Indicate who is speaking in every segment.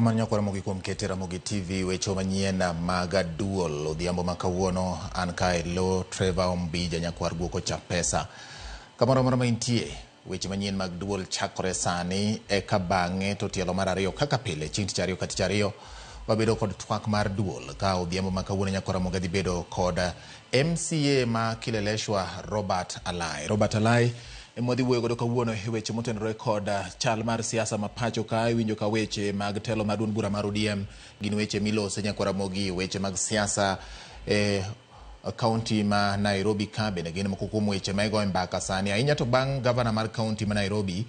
Speaker 1: Erokamano nyakwa Ramogi kuom kete Ramogi TV weche manyien mag duol odhiambo ma kawuono an kae lo Trevor Ombija nyakwar guok cha pesa. Kamoro amora ma intie weche manyien mag duol chakore sani eka bang'e to tielo mar ariyo kaka pile chieng' tich ariyo ka tich ariyo wabedo kod twak mar duol ka odhiambo ma kawuono nyakwa Ramogi adhi bedo kod MCA ma Kileleshwa Robert Alai. Robert Alai ema wadhi wuoyo godo kawuono e weche motenore kod chal mar siasa ma pacho ka iwinjo ka weche mag telo mar duond bura mar ODM gin weche milose nyakwa Ramogi weche mag siasa e kaunti ma Nairobi ka bende gin moko kuom weche ma igoyo mbaka sani ahinya to bang' gavana mar kaunti ma Nairobi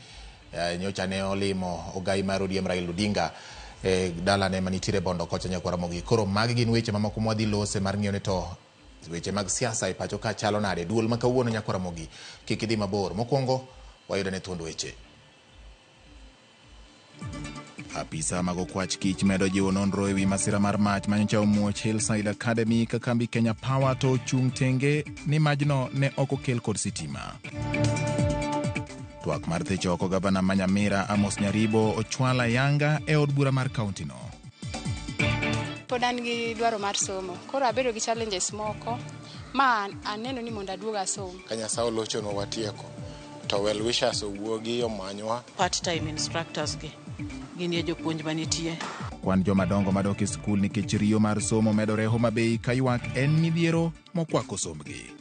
Speaker 1: nyocha ne olimo ogai mar ODM Raila Odinga e dalane manitiere Bondo kocha nyakwa Ramogi. Koro magi gin weche mamoko mwadhi lose mar ng'iyo ni to weche mag siasa e pacho ka chalo nade. Duol ma kawuono nyakwa Ramogi kik idhi mabor. Mokwongo wayudo ne thuond weche. Apisa mag okwach kich medo jiwo nonro ewi masira mar mach manyocha omuoch Hillside Academy ka kambi Kenya Power to ochung' tenge ni majno ne ok okel kod sitima. Twak mar thicho oko gavana ma Nyamira Amos Nyaribo ochwal ayanga e od bura mar kaunti no.
Speaker 2: Pod an gi dwaro mar somo, koro abedo gi challenges moko ma aneno ni mondo aduog asom.
Speaker 3: Ka Nyasaye olochonwa watieko to well wishers owuogi omanywa.
Speaker 4: Part time instructors gi gin e jopuonj manitie.
Speaker 1: Kwan jomadongo madok e skul nikech riyo mar somo medore Homa Bay ka ywak en midhiero mokwako sombgi.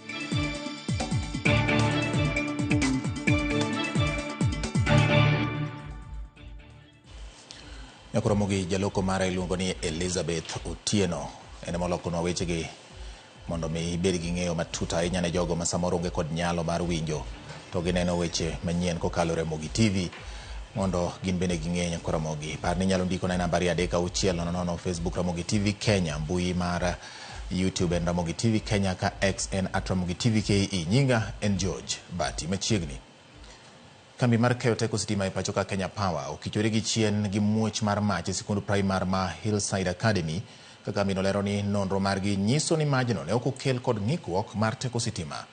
Speaker 1: Nyakoromogi jaloko mara iluongo ni Elizabeth Otieno en ema olokonwa wechegi mondo mi ibed gi ng'eyo matut ahinya ne jogo ma samoro onge kod nyalo mar winjo to gineno weche manyien kokalo Ramogi TV mondo gin bende ging'e nyakwa Ramogi. Par ni inyalo ndikona e namba 23600 Facebook Ramogi TV Kenya, mbui mar YouTube en Ramogi TV Kenya ka X en @Ramogi TV KE. Nyinga en George Bati. Machiegni kambi mar keyo teko sitima e pacho ka Kenya Power okichore gi chien gi muoch mar mach e sikund primar ma Hillside Academy ka kambino lero ni nonro margi nyiso ni majno ne ok okel kod ng'ikruok mar teko sitima.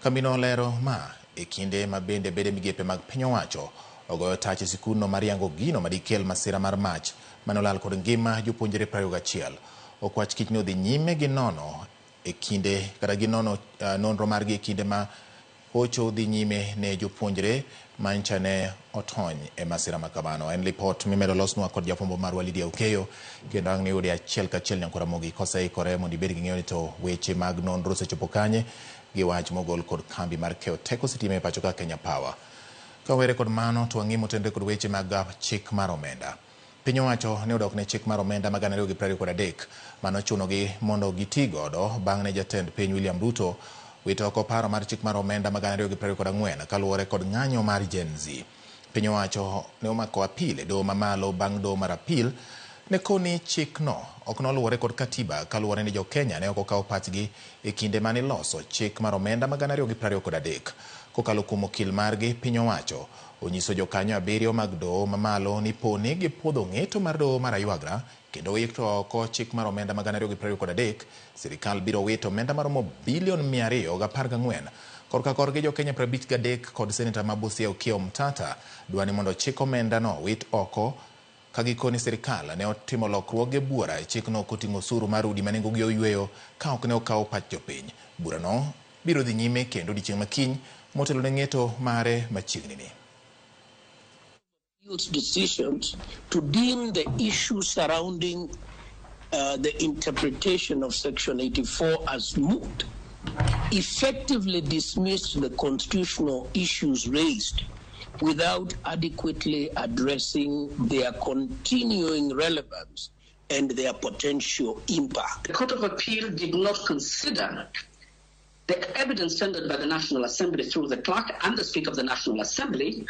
Speaker 1: Kambino lero ma e kinde ma bende bede migepe mag piny owacho ogoyo tach e sikundno mar yango gino madikel masira mar mach mane olal kod ngima jopuonjre 21. Okwach kich ni odhi nyime gi nono e kinde kata gi nono nonro margi e kinde ma hocho dhi nyime ne jopuonjre mancha ne otony e masira ma kamano. En lipot mimedo losnwa kod jafwambo marwa Lydia Okeyo kendo ang' niyude achiel kachiel nyakwa Ramogi koseikore mondo ibed gi ng'eyo ni to weche mag nonro osechopo kanye gi wach mogol kod kambi mar keyo teko sitima e pacho ka Kenya Power. Ka were kod mano to wang'i motenre kod weche mag chik mar omenda. Piny owacho ne odok ne chik mar omenda mag 2023 mano chunogi mondo giti godo bang' ne jatend piny William Ruto wito oko paro mar chik mar omenda mag 2024 kaluwore kod ng'anyo mar Gen Z. Piny owacho ne omako apil e doho mamalo bang' doho mar apil ne koni chikno ok noluwore kod katiba kaluwore ni jo-Kenya ne ok okawo pachgi e kinde mane iloso chik mar omenda mag 2023. Kokalo kuom okil margi, piny owacho onyiso jokanyo abiriyo mag doho mamalo ni poni gipuodho ng'eto mar doho mar Aywagra kendo wito oko chik mar omenda mag 2023, sirikal biro wito omenda maromo bilion 214. Korka korgi jo-Kenya 53 kod seneta ma Busia Okiya Omtatah dwa ni mondo chik omenda no wit oko ka gikoni sirikal ne otimo lokruoge buora e chikno koting'o osuru mar udi ma nengogi oyweyo ka ok ne okaw pach jopiny. Burano biro dhi nyime kendo odiechieng' ma kiny motelo ne ng'eto mare machiegni ni.
Speaker 5: Decisions to deem the issue surrounding the interpretation of Section 84 as moot effectively dismissed the constitutional issues raised without adequately addressing their continuing relevance and their potential impact.
Speaker 6: The Court of Appeal did not consider the evidence tendered by the National Assembly through the clerk and the Speaker of the National Assembly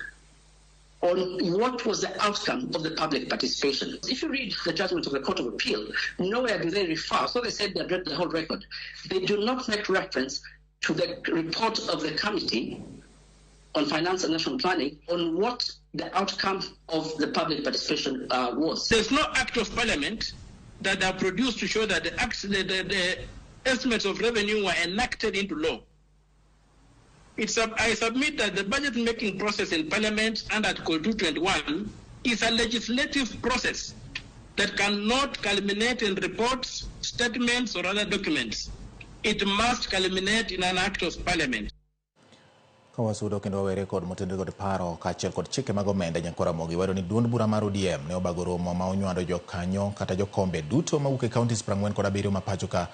Speaker 6: on what was the outcome of the public participation. If you read the judgment of the Court of Appeal, nowhere do they refer, so they said they read the whole record. They do not make reference to the report of the Committee on Finance and National Planning on what the outcome of the public participation was.
Speaker 7: There's no act of parliament that are produced to show that the estimates of revenue were enacted into law. I submit that the budget-making process in Parliament under Article 221 is a legislative process. that cannot culminate in reports, statements, or other documents. It must culminate in an act of parliament.
Speaker 1: Ka wasudo kendo wawere kod motenore kod paro kaachiel kod chike mag omenda nyakwar Ramogi wayudo ni duond bura mar ODM ne obago romo ma onywando jokanyo kata jokombe duto mawuok e counties 47 ma pacho ka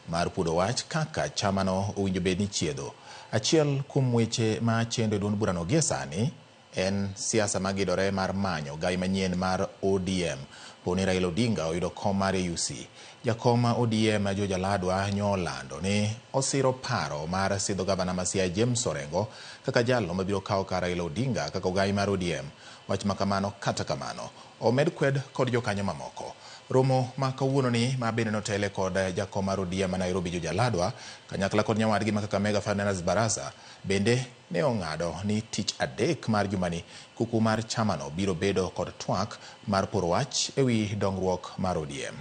Speaker 1: mar puodo wach kaka chamano owinjo bed ni chiedho. Achiel kuom weche ma chendo e duond burano gie sani en siasa magidore mar manyo gai manyien mar ODM poni Raila Odinga oyudo kom mar AUC. Jakom ma ODM George Aladwa nyolando ni osiro paro mar sidho gavana ma Siaya James Orengo kaka jalno mabiro kawo kar Raila Odinga kaka ogai mar ODM. Wach ma kamano kata kamano omed kwed kod jokanyo mamoko. Romo ma kawuono ni ma bende notele kod jakom mar ODM ma Nairobi George Aladwa kanyakla kod nyawadgi ma Kakamega Ferdinand Barasa bende ne ong'ado ni tich adek mar jumani kuku mar chamano biro bedo kod twak mar poro wach ewi dongruok mar ODM.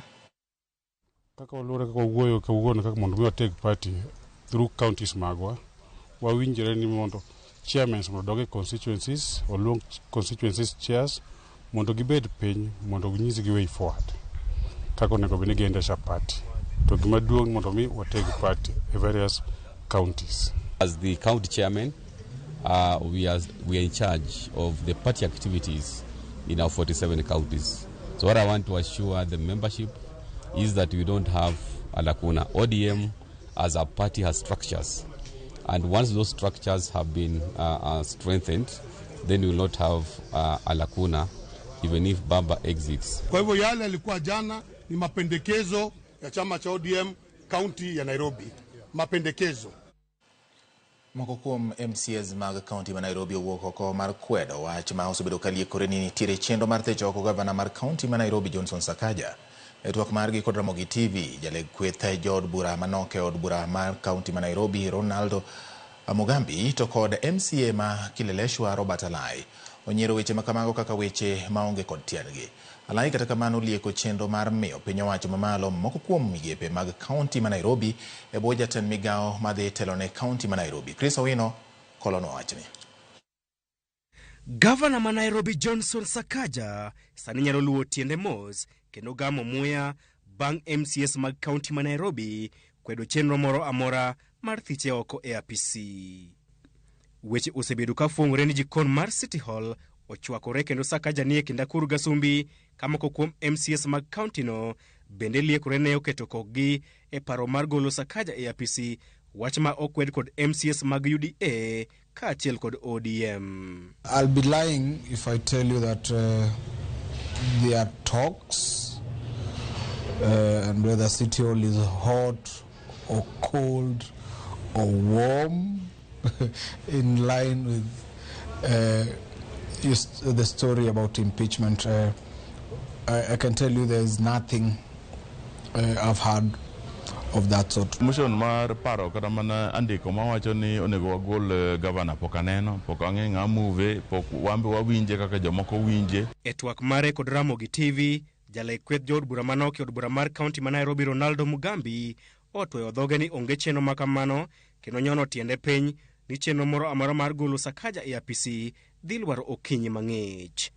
Speaker 8: Kaka waluore kaka wawuoyo kawuono kaka mondo mi wateg party through counties magwa, wawinjore ni mondo chairmen mondo odog e constituencies, oluong constituencies chairs mondo gibed piny mondo ginyisgi way forward kaka onego bed ni giendesha party. To gima duong' mondo mi wateg party e various counties.
Speaker 9: As the county chairman, we are in charge of the party activities in our 47 counties. So what I want to assure the membership is that we don't have a lacuna. ODM as a party has structures, and once those structures have been strengthened, then we will not have a lacuna even if Baba exits.
Speaker 10: Kwa hivyo yale yalikuwa jana ni mapendekezo ya chama cha ODM county ya Nairobi. Mapendekezo.
Speaker 1: Moko kuom MCAs mag kaunti ma Nairobi owuok oko mar kwedo wach ma osebedo ka liekore ni nitiere chenro mar thecho oko gavana mar kaunti ma Nairobi Johnson Sakaja. E twak margi kod Ramogi TV, jaleg kweth jood bura manok e od bura mar kaunti ma Nairobi Ronaldo Mugambi to kod MCA ma Kileleshwa Robert Alai onyiero weche makamago kaka weche maonge kod tiendgi. Alai kata kamano lieko chenro mar miyo piny owacho mamalo moko kuom migepe mag kaunti ma Nairobi e bwo jatend migawo madhi telo ne kaunti ma Nairobi. Chris Owino kolonwa wachni.
Speaker 11: Gavana ma Nairobi Johnson Sakaja sani nyalo luwo tiende mos kendo gamo muya bang' MCAs mag kaunti ma Nairobi kwedo chenro moro amora mar thiche oko e apisi. Weche osebedo ka fwongore ni jikon mar City Hall ochwakore kendo Sakaja nie kind akuru gasumbi ka moko kuom MCAs mag kaunti no bende liekore ne oketo kokgi e paro mar golo Sakaja e apisi, wach ma okwed kod MCAs mag UDA kaachiel kod ODM.
Speaker 12: I'll be lying if I tell you that there are talks and whether City Hall is hot or cold or warm in line with the story about impeachment. I can tell you there is nothing I've heard of that sort.
Speaker 13: Motion mar paro kata mana andiko mawacho ni onego wagol gavana pok aneno, pok ang'e ng'a move, pok wambe wawinje kaka jomoko winje.
Speaker 11: E twak mare kod Ramogi TV, jaleg kweth jood bura manok e od bura mar kaunti ma Nairobi Ronaldo Mugambi otweyo dhoge ni onge chenro ma kamano kendo nyono tiende piny ni chenro moro amora mar golo Sakaja e apisi dhi lwaro okinyi mang'ich.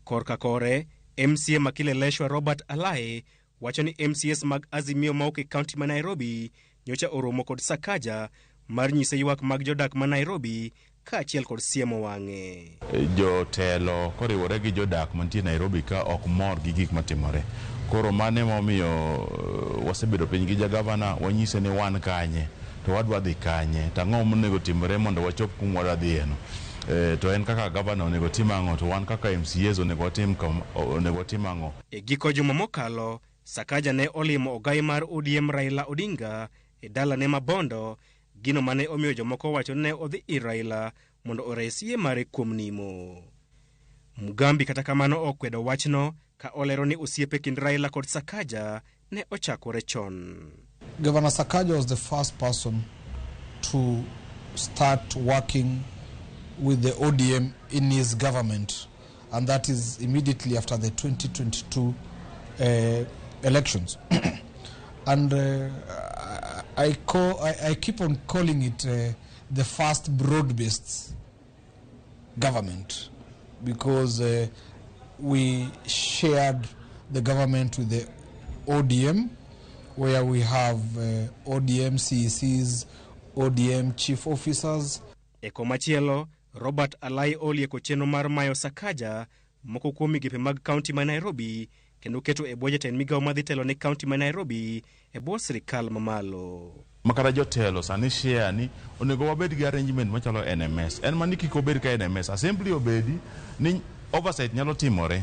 Speaker 11: Korka kore, MCA ma Kileleshwa Robert Alai wacho ni MCAs mag Azimio mawuok e kaunti ma Nairobi nyocha oromo kod Sakaja mar nyise ywak mag jodak ma Nairobi kaachiel kod siemo wang'e.
Speaker 13: Jotelo koriwore gi jodak mantie Nairobi ka ok mor gi gik matimore. Koro mano emomiyo wasebedo piny gi jagavana wanyise ni wan kanye to wadwa dhi kanye to ang'o monego timore mondo wachop kuma wadwa dhiyeno. To en kaka gavana onego tim ang'o to wan kaka MCAs onego watim ang'o.
Speaker 11: E giko juma mokalo, Sakaja ne olimo ogai mar ODM Raila Odinga e dalane ma Bondo, gino mane omiyo jomoko wacho ne odhi ir Raila mondo ores yie mare kuom nimo. Mugambi kata kamano okwedo wachno ka olero ni osiepe kind Raila kod Sakaja ne ochakore chon.
Speaker 12: Governor Sakaja was the first person to start working with the ODM in his government, and that is immediately after the 2022 elections. And I keep on calling it the first broad-based government, because we shared the government with the ODM, where we have ODM CECs, ODM chief officers.
Speaker 11: E komachielo, Robert Alai olieko chenro mar mayo Sakaja moko kuom migepe mag kaunti ma Nairobi kendo keto e bwo jatend migawo madhi telo ne kaunti ma Nairobi e bwo sirikal mamalo.
Speaker 13: Makata jotelo sani share ni onego wabed gi arrangement machalo NMS. En mani kik obed ka NMS. Assembly obedi ni oversight nyalo timore.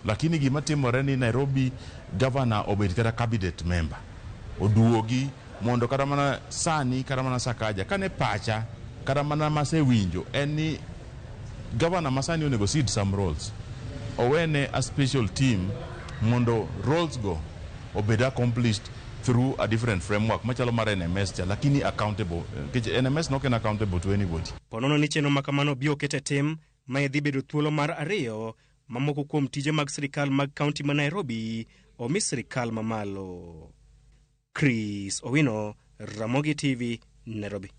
Speaker 13: Lakini gima timore ni Nairobi governor obed kata cabinet member. Oduogi mondo kata mana sani kata mana Sakaja kane pacha kata mana masewinjo en ni governor masani onego cede some roles. Owene a special team mondo roles go obed accomplished through a different framework machalo mar NMS cha, lakini accountable. Nikech NMS nok en accountable to anybody.
Speaker 11: Ponono ni chenro makamano biro ket e tim, mae dhi bedo thuolo mar ariyo ma moko kuom tije mag sirikal mag kaunti ma Nairobi omi sirikal mamalo. Chris Owino, Ramogi TV, Nairobi.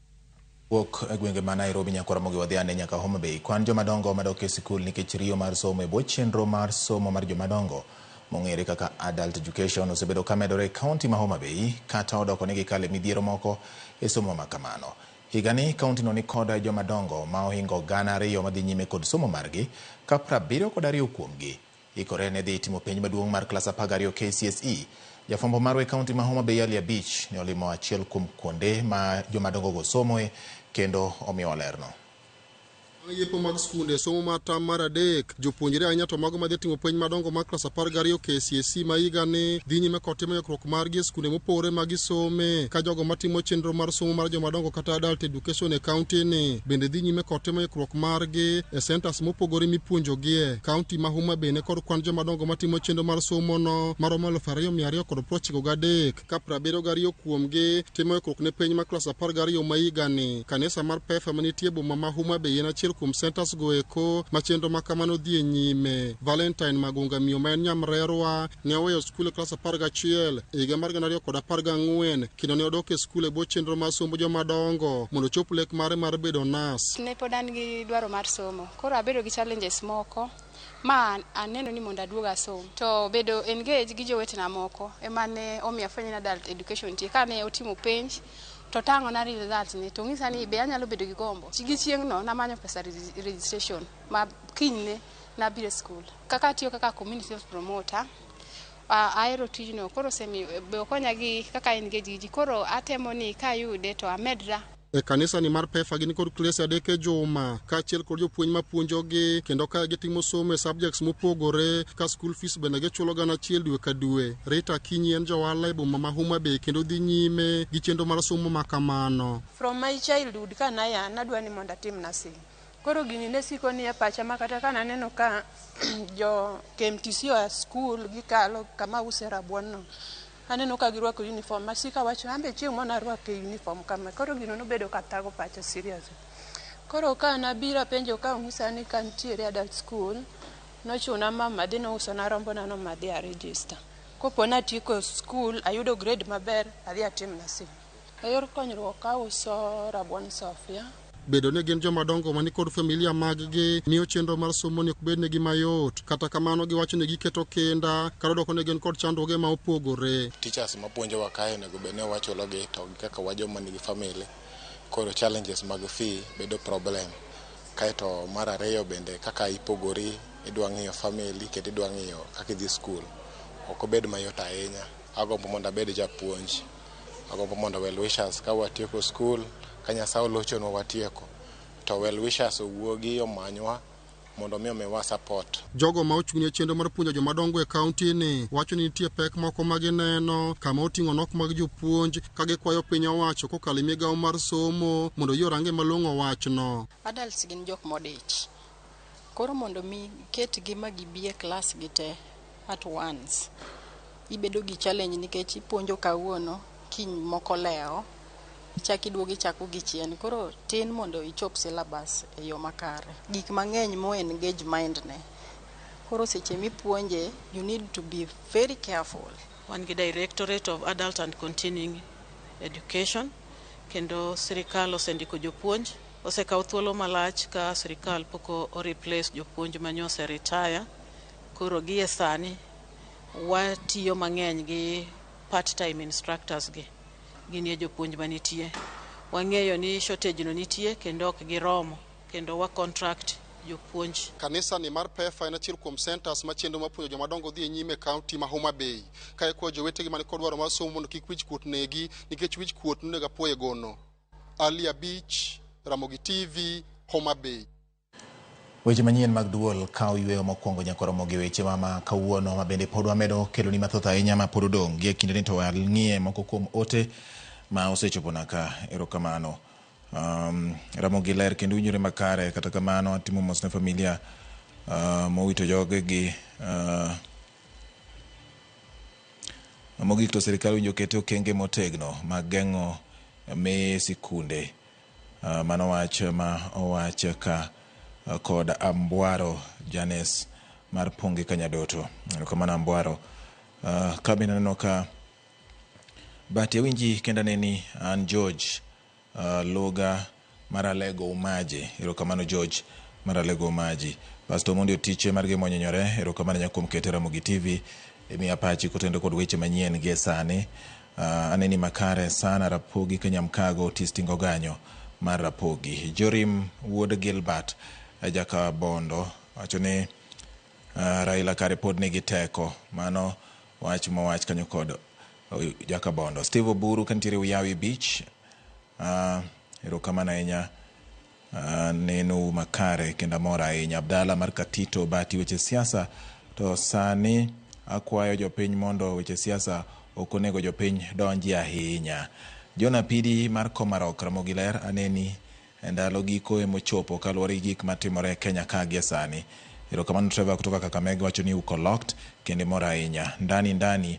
Speaker 1: Wuok e gwenge ma Nairobi nyaka Ramogi wadhi nyaka Homa Bay. Kwan jomadongo madok e sikul nikech riyo mar somo e bwo chenro mar somo mar jomadongo mong'ere kaka adult education osebedo ka medore e kaunti ma Homa Bay kata odoko ni gikalo e midhiero moko e somo ma kamano. Higani kaunti no ni kod jomadongo ma ohingo 2,000 madhi nyime kod somo margi ka 72 kuomgi ikore ne dhi timo penj maduong' mar klas 12 KCSE. Jafwambo marwa e kaunti ma Homa Bay Ali Abich ne olimo achiel kuom kuonde ma jomadongo go somoe kendo omiyo lerno.
Speaker 14: Yepo mag skunde somo mar tam mar 3 jopuonjre ahinya to mago madhi timo penj madongo mar klas 12 KCSE ma higani dhi nyime kod timo ikruok margi e skunde mopogore ma gisome ka jogo matimo chenro mar somo mar jomadongo kata adult education e kaunti ni bende dhi nyime kod timo ikruok margi e centers mopogore mipuonjogie. Kaunti ma Homa Bay ne kod kwan jomadongo matimo chenro mar somo no maromo 2293 ka 72 kuomgi timo ikruok ne penj mar klas 12 ma higani. Kanisa mar PEFA manitie boma ma Homa Bay en achiel kuom centers go eko ma chenro ma kamano dhi e nyime. Valentine Magunga miyo ma en nyamrerwa ne oweyo skul e klas 11 e higa mar 2014 kendo ne odok e skul e bwo chenro mar sombo jomadongo mondo ochop lek mare mar bedo nas.
Speaker 2: Ne pod an gi dwaro mar somo, koro abedo gi challenges moko ma aneno ni mondo aduog asom. To bedo engage gi jowetena moko ema ne omiyo afwenyo ni adult education nitie. Kane otimo penj to tang'ona results ni to ng'isa ni be anyalo bedo gi gombo. Gi chieng'no namanyo pesa registration ma kinyne nabiro e skul. Kaka atiyo kaka community health promoter, ahero tijno koro osemiyo be okonya gi kaka engage gi ji. Koro atemo ni kayude to amedra.
Speaker 14: E kanisa ni mar PEFA gin kod klese 3 e juma kaachiel kod jopuonj mapuonjogi kendo ka gitimo somo e subjects mopogore ka school fees bende gichulo 1,000 dwe ka dwe. Rita Akinyi en johala e boma ma Homa Bay kendo dhi nyime gi chenro mar somo ma kamano.
Speaker 15: From my childhood ka naya nadwa ni mondo atim nursing. Koro gini ne siko ni e pacha ma kata ka naneno ka jo KMTC oa school gikalo kama use rabuon no. Aneno ka girwako uniform, asika wacho ambe chieng' moro narwak uniform kama. Koro gino nobedo ka thago pacha seriously. Koro ka nabiro apenjo ka onyisa ni ka nitiere adult school, nochuna mama dhi nousona rombona no madhi a register. Kopo natieko school, ayudo grade maber, adhi atim nursing. E yor konyruok auso rabuon Sofia.
Speaker 14: Bedo ni gin jomadongo mani kod familia mag-gi miyo chenro mar somo ni ok bednegi mayot. Kata kamano giwacho ni giketo kinda kata odoko ni gin kod chandruoge ma opogore.
Speaker 3: Teachers mapuonjowa kae onego bed ni wachulogi to kaka wajoma nigi family koro challenges mag fee bedo problem. Kaeto mar ariyo bende kaka ipogori idwa ng'iyo family kendo idwa ng'iyo kaka idhi school ok obed mayot ahinya. Agombo mondo abed japuonj, agombo mondo well wishers ka watieko school ka Nyasaye olochonwa watieko to well wishers owuogi omanywa mondo mi omiwa support.
Speaker 14: Jogo ma ochung' ne chenro mar puonjo jomadongo e kaunti ni wacho ni nitie pek moko ma gineno kama oting'o nok mag jopuonj ka gikwayo piny owacho kokalo e migawo mar somo mondo oyie orange malong'o wachno.
Speaker 16: Adults gin jok modich. Koro mondo mi ketgi ma gibi e klas gi te at once, ibedo gi challenge nikech ipuonjo kawuono, kiny moko lewo, ichak iduogo ichako gi chien. Koro tin mondo ichop syllabus e yo makare. Gik mang'eny mo engage mind ne. Koro seche mipuonje, you need to be very careful.
Speaker 4: Wan gi Directorate of Adult and Continuing Education, kendo sirikal osendiko jopuonj. Osekawo thuolo malach ka sirikal pok o replace jopuonj mane ose retire. Koro gie sani Watiyo mang'eny gi part time instructors gi, ginie jopuonj manitie. Wang'eyo ni shortage no nitie kendo ok giromo, kendo wa contract jopuonj.
Speaker 14: Kanisa ni mar PEFA en achiel kuom centers ma chenro mar puonjo jomadongo dhi e nyime e kaunti ma Homa Bay. Ka ikwayo jowetegi man kod dwaro mar somo mondo kik wich kuot negi nikech wich kuot nonego apoyo e gono. Ali Abich, Ramogi TV, Homa Bay.
Speaker 1: Weche manyien mag duol kawo yweyo mokwongo nyaka romo gi weche ma kawuono ma bende pod wamedo keloni mathoth ahinya ma pod odong' gi e kindeni to wang'iye moko kuom ote ma osechopona ka. Erokamano. Ramogi ler kendo winjore makare, kata kamano atimo mos ne familia mowito jogegi. Mogik to sirikal winjo kete okenge motegno mag geng'o meye sikunde. Mano wach ma owach ka kod Ambwaro Janes mar Ponge Kanyadoto. Erokamano Ambwaro. Ka bende aneno ka Bati awinji kendo aneni an George Luga mar Alego Umaji. Erokamano George mar Alego Umaji. Pastor Omondi Otiche mar Gemo Onyinyore, erokamano ahinya kuom kete Ramogi TV. Imiya pachi kotenore kod weche manyien gie sani. Aneni makare sana Rapogi Kanyamkago Otis Tingo Ganyo mar Rapogi. Jorim wuod Gilbert Jakabondo wacho ni Raila kare pod nigi teko. Mano wach mowach kanyo kod Jakabondo. Steve Oburu kantiere Uyawi Beach. Erokamano ahinya. Neno makare kendo amor ahinya. Abdalla mar Katito Bati weche siasa to sani akwayo jopiny mondo weche siasa ok onego jopiny donji ahinya. John Apidi mar Komarok Ramogi Ler aneni e ndalo giko emochopo kaluwore gi gik matimore e Kenya ka gie sani. Erokamano Trevor kutoka Kakamega wacho ni uko locked kendo imor ahinya. Ndani ndani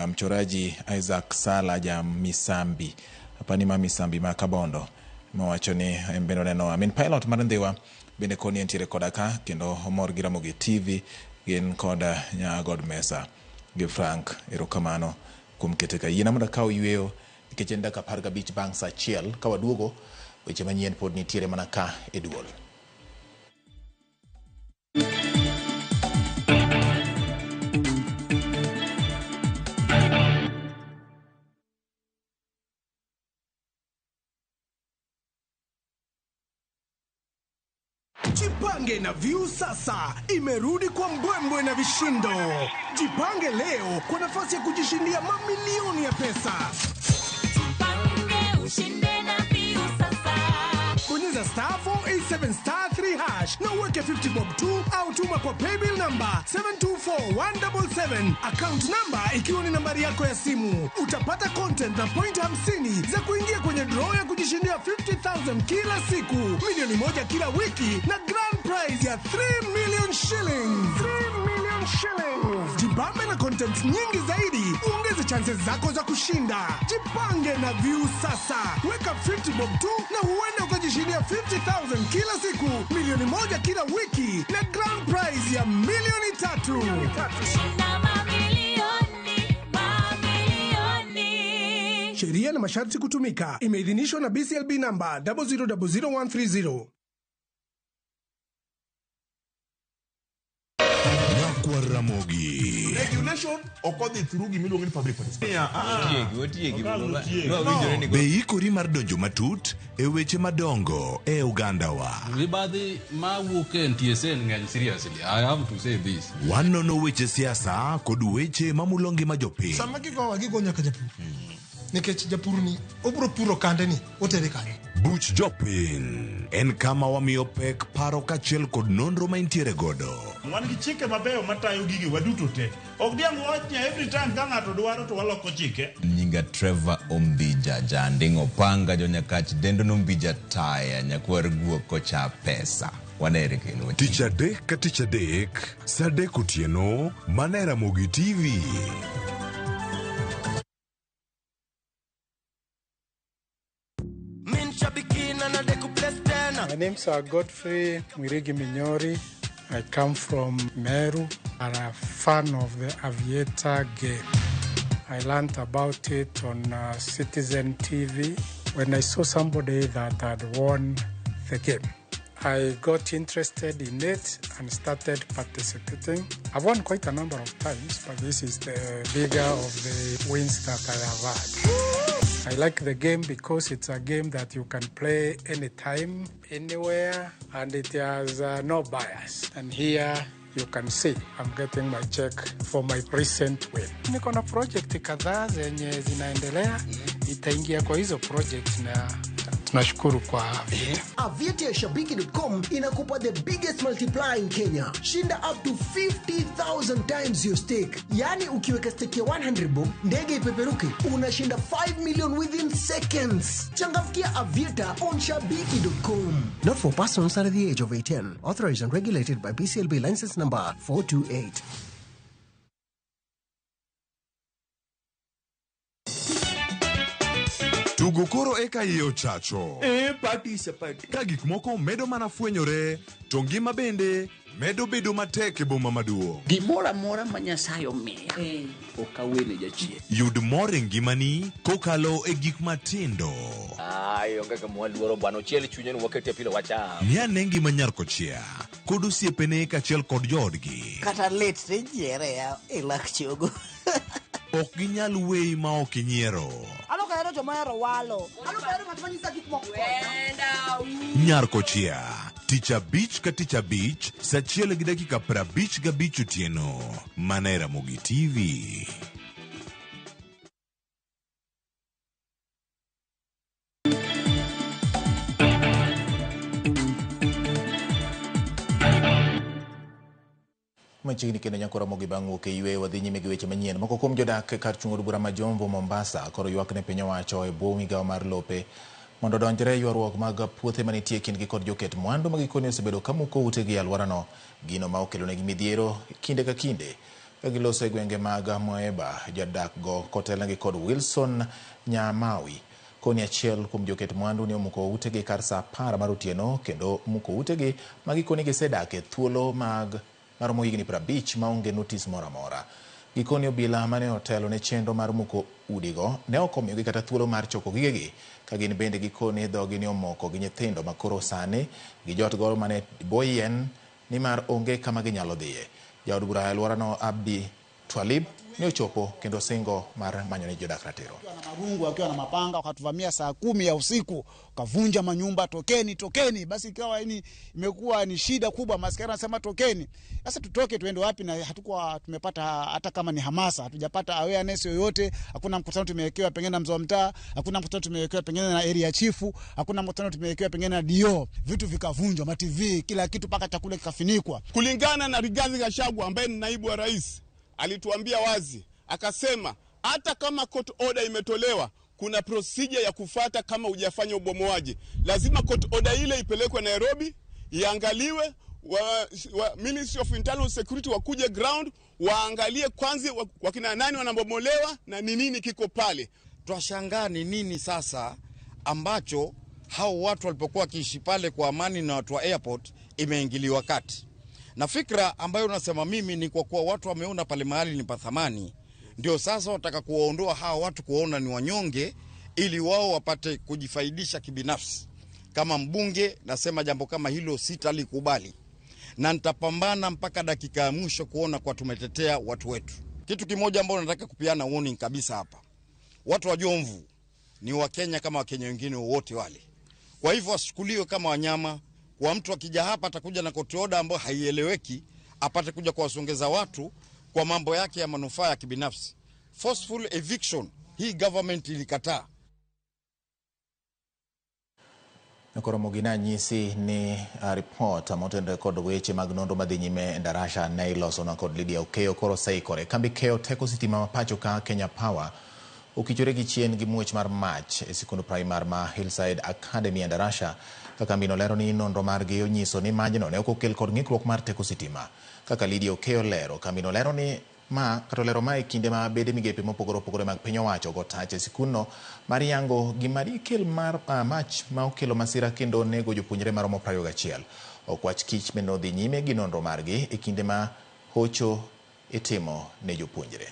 Speaker 1: mchoraji Isaac Sala ja Misambi apani ma Misambi ma Kabondo mowacho ni en bende oneno Amin Pilot mar Ndhiwa bende koni entiere koda ka kendo omor gi Ramogi TV gin kod Nyagod Mesa gi Frank. Erokamano kuom kete ka. Yiena mondo akaw yweyo nikech en dakika 15 bang' saa 1 ka waduogo weche manyien pod nitiere mana ka e duol.
Speaker 17: Jipange na Viusasa imerudi kwa mbwembwe na vishindo. Jipange leo kwa nafasi ya kujishindia mamilioni ya pesa.
Speaker 18: Jipange ushinde na Viusasa.
Speaker 17: Bonyeza star 487 star 3 hash na uweke 50 bob tu au tuma kwa paybill number 724177, account number ikiwa ni nambari yako ya simu. Utapata content na point 50 za kuingia kwenye draw ya kujishindia 50,000 kila siku, milioni 1 kila wiki na grand prize ya 3 million shillings. 3 million shillings. Jibambe na content nyingi zaidi, uongeze chances zako za kushinda. Jipange na Viusasa. Weka 50 bob tu na huenda ukajishindia 50,000 kila siku, milioni 1 kila wiki na grand prize ya milioni 3.
Speaker 18: Shinda mamilioni, mamilioni.
Speaker 17: Sheria na masharti kutumika. Imeidhinishwa na BCLB namba 0000130.
Speaker 19: Nyakwar Ramogi.
Speaker 20: Regulation ok odhi through gimiluongo ni public participation.
Speaker 19: Be ikori mar donjo matut e weche madongo e ogandawa?
Speaker 21: Mibadhi mawuok e NTSA ng'eny seriously. I have to say this.
Speaker 19: Wanono weche siasa kod weche mamulo ngima jopiny.
Speaker 22: Sama gigowa gigo nyaka japur. Nikech japur ni obro puro kande ni otere kanye.
Speaker 19: Buch jopiny en kama wamiyo pek paro kaachiel kod nonro ma intiere godo.
Speaker 23: Wan gi chike mabeyo matayo gigi waduto te. Ok diang' wach ni every time ka ng'ato dwaro to waloko chike.
Speaker 24: Nyinga Trevor Ombija Janding'o Panga Jonyakach dendo nombija taya nyakwar guok kocha pesa. Wanere kendo.
Speaker 19: Tich adek ka tich adek, saa 3 otieno, mana e Ramogi TV.
Speaker 25: My name's Godfrey Mwirigi Minyori. I come from Meru. I'm a fan of the Aviator game. I learned about it on Citizen TV when I saw somebody that had won the game. I got interested in it and started participating. I've won quite a number of times, but this is the bigger of the wins that I have had. I like the game because it's a game that you can play anytime, anywhere, and it has no bias. And here you can see I'm getting my check for my recent win. Niko na project kadhaa zenye zinaendelea, itaingia kwa hizo project na tunashukuru kwa Aviator.
Speaker 5: Aviator ya Shabiki.com inakupa the biggest multiplier in Kenya. Shinda up to 50,000 times your stake. Yaani ukiweka stake ya 100 bob, ndege ipeperuke, unashinda 5 million within seconds. Changamkia Aviator on Shabiki.com. Not for persons under the age of 18. Authorized and regulated by BCLB license number 428.
Speaker 19: Tugo koro eka iye ochacho.
Speaker 20: E party chapati.
Speaker 19: Ka gik moko medo mana fwenyore, to ngima bende medo bedo matek e boma maduong'.
Speaker 6: Gimoro amora ma Nyasaye omiya, ok awene jachien.
Speaker 19: Yud mor e ngimani kokalo e gik matindo.
Speaker 7: Ai, onge gima waluoro bwana, ochiel chunye ni wakete pilo wacham.
Speaker 19: Ng'i ane ngima nyar kochia kod osiepene kaachiel kod joodgi.
Speaker 8: Kata lit tijiere ya e lak chogo.
Speaker 19: Ok ginyal weyi ma ok inyiero.
Speaker 8: An ok ahero joma ohero walo. An ok ahero ng'at ma nyisa gik moko.
Speaker 19: Nyar kochia, tich abich ka tich abich, sa achiel gi dakika 55 otieno. Mana e Ramogi TV.
Speaker 1: Machiegni kendo nyako Ramogi bang' wuok e yweyo wadhi nyime gi weche manyien. Moko kuom jodak kar chung' od bura ma Jomvu Mombasa koro ywak ne piny owacho e bwo migawo mar lope mondo odonjre e ywaruok mag puothe manitie e kindgi kod joket mwandu ma gikone osebedo ka muko utegi e alworano, gino ma okelonegi midhiero kinde ka kinde ka giloso e gwenge mag Moeba. Jodak go kotelnegi kod Wilson Nyamawi koni achiel kuom joket mwandu ne omuko utegi kar sa 10 mar otieno kendo muko utegi ma gikone gisedak e thuolo mag maromo higni 50 maonge notis moro amora. Gikoni obila mane otelo ne chenro mar muko udigo ne ok omiyogi kata thuolo mar choko gigegi, ka gin bende gikoni dhogi ne omoko gi nyithindo ma koro sani gijot godo mana e bwo yien nimar onge kama ginyalo dhiye. Jaod bura e alworano Abdi Twalib ne ochopo kendo singo mar manyo ne jodak ratiro.
Speaker 9: Marungu wakiwa na mapanga wakatuvamia saa 10 ya usiku, wakavunja manyumba, tokeni tokeni. Basi ikawa ni imekuwa ni shida kubwa, maskari wanasema tokeni. Sasa tutoke tuende wapi? Na hatukuwa tumepata hata kama ni hamasa, hatujapata awareness yoyote. Hakuna mkutano tumewekewa pengine na mzee wa mtaa, hakuna mkutano tumewekewa pengine na area chifu, hakuna mkutano tumewekewa pengine na DO. Vitu vikavunjwa, ma TV, kila kitu mpaka chakula kikafinikwa.
Speaker 20: Kulingana na Rigathi Gachagua ambaye ni naibu wa rais, alituambia wazi, akasema hata kama court order imetolewa, kuna procedure ya kufata kama hujafanya ubomoaji. Lazima court order ile ipelekwe Nairobi, iangaliwe, wa Ministry of Internal Security wakuje ground, waangalie kwanza wakina nani wanabomolewa na ni nini kiko pale.
Speaker 26: Twashangaa ni nini sasa ambacho hao watu walipokuwa wakiishi pale kwa amani na watu wa airport imeingiliwa kati. Na fikra ambayo unasema mimi ni kwa kuwa watu wameona pale mahali ni pa thamani, ndio sasa wataka kuwaondoa hawa watu kuwaona ni wanyonge ili wao wapate kujifaidisha kibinafsi. Kama mbunge nasema jambo kama hilo sitalikubali, na nitapambana mpaka dakika ya mwisho kuona kwa tumetetea watu wetu. Kitu kimoja ambao nataka kupiana warning kabisa hapa, watu wa Jomvu ni Wakenya kama Wakenya wengine wote wale. Kwa hivyo wasichukuliwe kama wanyama. Kwa mtu akija hapa atakuja na court order ambayo haieleweki, apate kuja kuwasongeza watu kwa mambo yake ya manufaa ya kibinafsi. Forceful eviction hii government ilikataa.
Speaker 1: Koro gina nyisi ni report motenore kod weche mag nonro madhi nyime e Ndarasha ne iloso na kod Lydia Okeyo koro oseikore. Kambi keyo teko sitima ma pacho ka Kenya Power okichore gi chien gi muoch mar mach e sikund primar ma Hillside Academy e Ndarasha. Ka kambino lero ni nonro margi onyiso ni majno ne ok okel kod ng'ikruok mar teko sitima. Kaka Lydia Okeyo lero, kambino lero ni ma kata lero ma e kinde ma bede migepe mopogore opogore mag piny owacho go tach e sikundno mar yango gima dikel mar mach ma okelo masira kendo nego jopuonjre maromo 21. Okwach kich bende odhi nyime gi nonro margi e kinde ma hocho itimo ne jopuonjre.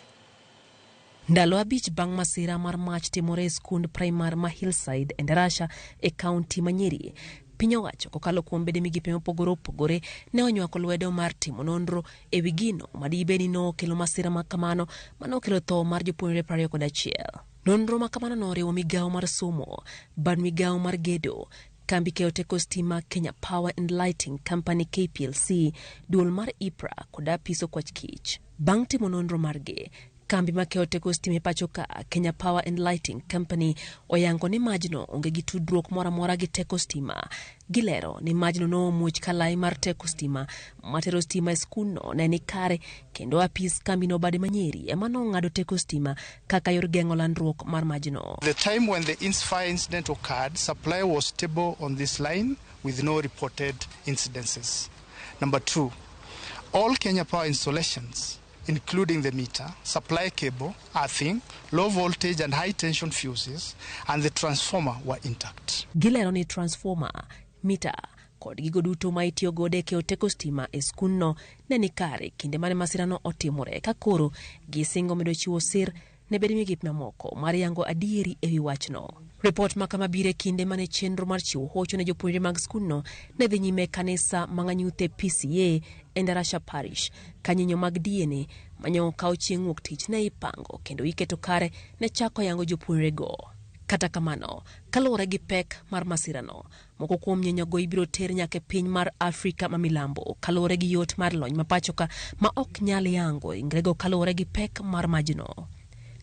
Speaker 27: Ndalo 5 bang' masira mar mach timore e skund primar ma Hillside e Ndarasha e kaunti ma Nyeri, Piny owacho kokalo kuom bede migepe mopogore opogore ne onywako lwedo mar timo nonro e wi gino ma dibed ni nokelo masira ma kamano mane okelo tho mar jopuonjre 21. Nonro ma kamano noriwo migawo mar somo, bad migawo mar gedo, kambi keyo teko stima Kenya Power and Lighting Company KPLC, duol mar IPRA kod apis okwach kich. Bang' timo nonro margi, kambi ma keyo teko stima e pacho ka Kenya Power and Lighting Company oyango ni majno onge gi tudruok moro amora gi teko stima. Gilero ni majno nomuoch ka lai mar teko stima matero stima e skundno ne ni kare kendo apis kambino bade ma Nyeri ema nong'ado teko stima kaka yor geng'o landruok mar majno.
Speaker 2: The time when the fire incident occurred, supply was stable on this line with no reported incidences. Number two, all Kenya Power installations, including the meter, supply cable, earthing, low voltage and high tension fuses, and the transformer were intact.
Speaker 27: Gilero ni transformer, mita kod gigo duto ma itiyo godo e keyo teko stima e skundno ne ni kare kinde mane masirano otimore ka koro gisingo medo chiwo sir ne bede migepe mamoko mar yango adieri e wi wachno. Ripot ma kama biro e kinde mane chenro mar chiwo hocho ne jopuonjre mag skundno ne dhi nyime e kanisa Mang'anyuthe PCA e Ndarasha Parish ka nyinyo mag DNA manyo okaw chieng' wuok tich ne ipango kendo iketo kare ne chako yango jopuonjrego. Kata kamano, kaluwore gi pek mar masirano, moko kuom nyinyogo ibiro ter nyaka e piny mar Afrika ma milambo kaluwore gi yot mar lony ma pachoka ma ok nyal yango ringrego kaluwore gi pek mar majno.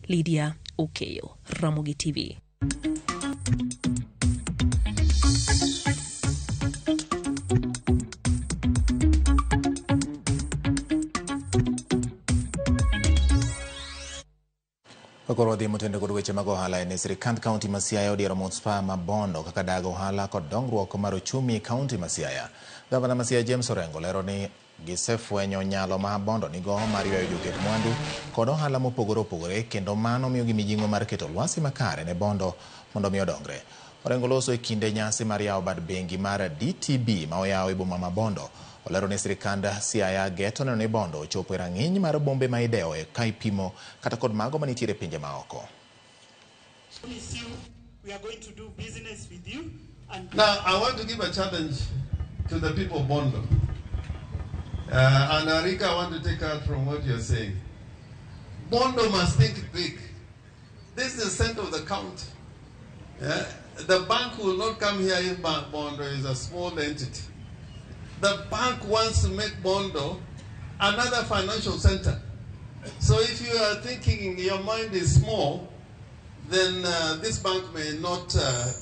Speaker 27: Lydia Okeyo, Ramogi TV.
Speaker 1: Koro wadhi motende kod weche mag ohala en ni sirikand kaunti ma Siaya odiero manispaa ma Bondo kaka dag ohala kod dongruok mar ochumi e kaunti ma Siaya. Gavana ma Siaya James Orengo lero ni gisefwenyo nyalo ma Bondo nigo mar ywayo joket mwandu kod ohala mopogore opogore kendo mano miyogi mijing'o mar keto lwasi makare ne Bondo mondo mi odongre. Orengo loso e kinde nyasi mar yawo bad bengi mar DTB ma oyaw e boma ma Bondo. Olero ni sirikand Siaya geto neno ni Bondo ochopo e rang'iny mar bombe ma idewo ka ipimo kata kod mago manitiere e pinje maoko.
Speaker 3: Now, I want to give a challenge to the people of Bondo. And Arika, I want to take out from what you're saying. Bondo must think big. This is the center of the county. Yeah? The bank will not come here if Bondo is a small entity. The bank wants to make Bondo another financial center. So if you are thinking your mind is small, then this bank may not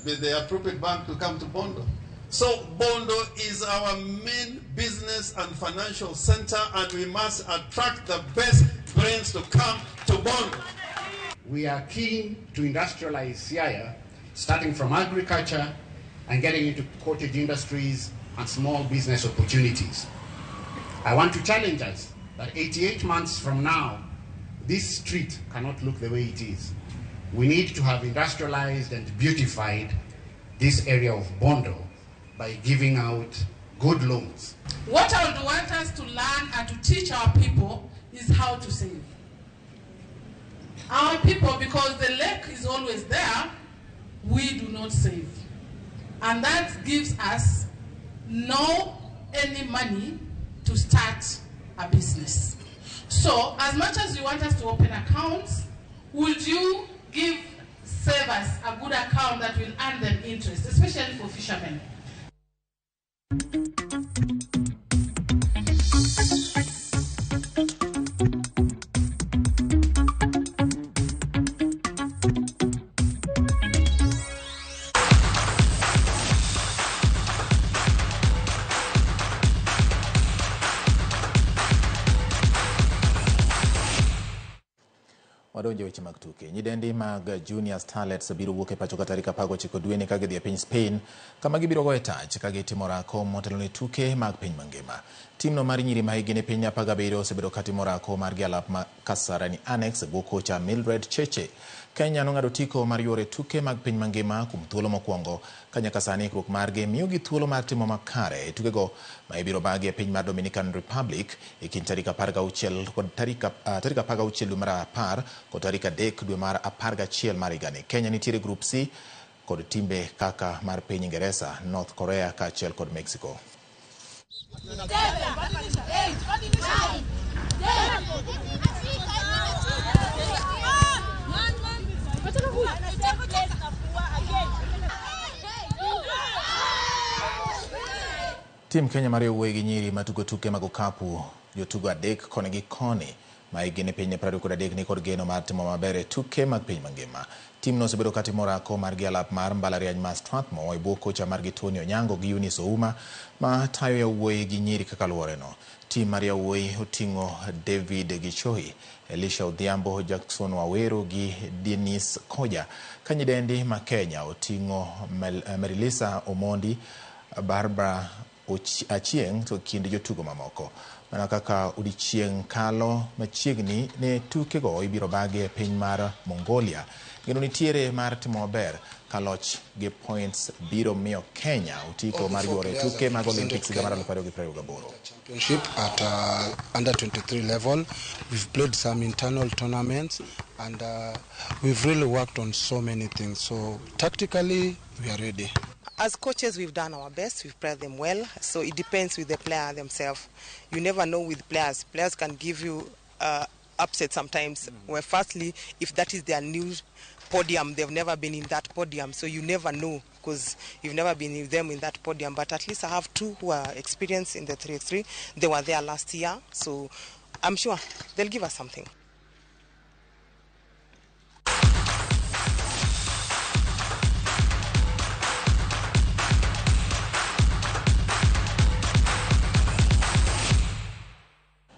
Speaker 3: be the appropriate bank to come to Bondo. So Bondo is our main business and financial center, and we must attract the best brains to come to Bondo.
Speaker 10: We are keen to industrialize Siaya, starting from agriculture and getting into cottage industries and small business opportunities. I want to challenge us that 88 months from now, this street cannot look the way it is. We need to have industrialized and beautified this area of Bondo by giving out good loans.
Speaker 11: What I would want us to learn and to teach our people is how to save. Our people, because the lake is always there, we do not save. And that gives us no any money to start a business. So as much as you want us to open accounts, would you give savers a good account that will earn them interest, especially for fishermen?
Speaker 1: Wadonjo weche mag tuke. Nyidendi mag Junior Starlets biro wuok e pacho ka tarik 19 dweni ka gidhi e piny Spain kama gibiro goye tach ka gitimo orako motelo ne tuke mag piny mangima. Timno mar nyiri ma hikgi ni piny 17 osebedo ka timo orako margi alap ma Kasarani Annex e bwo kocha Mildred Cheche. Kenya nong'ado otiko mar yuoro e tuke mag piny mangima kuom thuolo mokwongo ka nyaka sani ikruok margi miyogi thuolo mar timo makare e tukego ma ibiro bagi e piny mar Dominican Republic e kind tarik 16 kod tarik 16 dwe mar 10 kod tarik 3 dwe mar 11 mar higani. Kenya nitiere e grup C kod timbe kaka mar piny Ingeresa, North Korea kaachiel kod Mexico.
Speaker 8: 7, 8, 9, 10.
Speaker 1: Tim Kenya mar yawuoyi gi nyiri matugo tuke mag okapu jotugo 3 koni gi koni ma hikgi ni piny ne 23 ni kod geno mar timo maber e tuke mag piny mangima. Timno osebedo katimo orako margi alap mar mbalariany ma Strathmore e bwo kocha margi Tony Onyango gi Eunice Ouma ma tayo yawuoyi gi nyiri kaka luworeno. Tim mar yawuoyi oting'o David Gichohi, Elisha Odhiambo, Jackson Waweru gi Dennis Koja. Ka nyidendi ma Kenya oting'o Merilisa Omondi, Barbara Achieng' to kind jotugo mamoko. Mana kaka odiechieng' kalo machiegni ne tukego ibiro bagi e piny mar Mongolia. Geno nitiere mar timo maber ka loch gi points biro miyo Kenya otiko mar yuoro e tuke mag Olympics higa mar 2028.
Speaker 4: Championship at under 23 level. We've played some internal tournaments and we've really worked on so many things. So tactically, we are ready.
Speaker 12: As coaches, we've done our best. We've prepared them well. So it depends with the player themselves. You never know with players. Players can give you upset sometimes. Where firstly, if that is their new podium, they've never been in that podium. So you never know because you've never been with them in that podium. But at least I have 2 who are experienced in the 3x3. They were there last year. So I'm sure they'll give us something.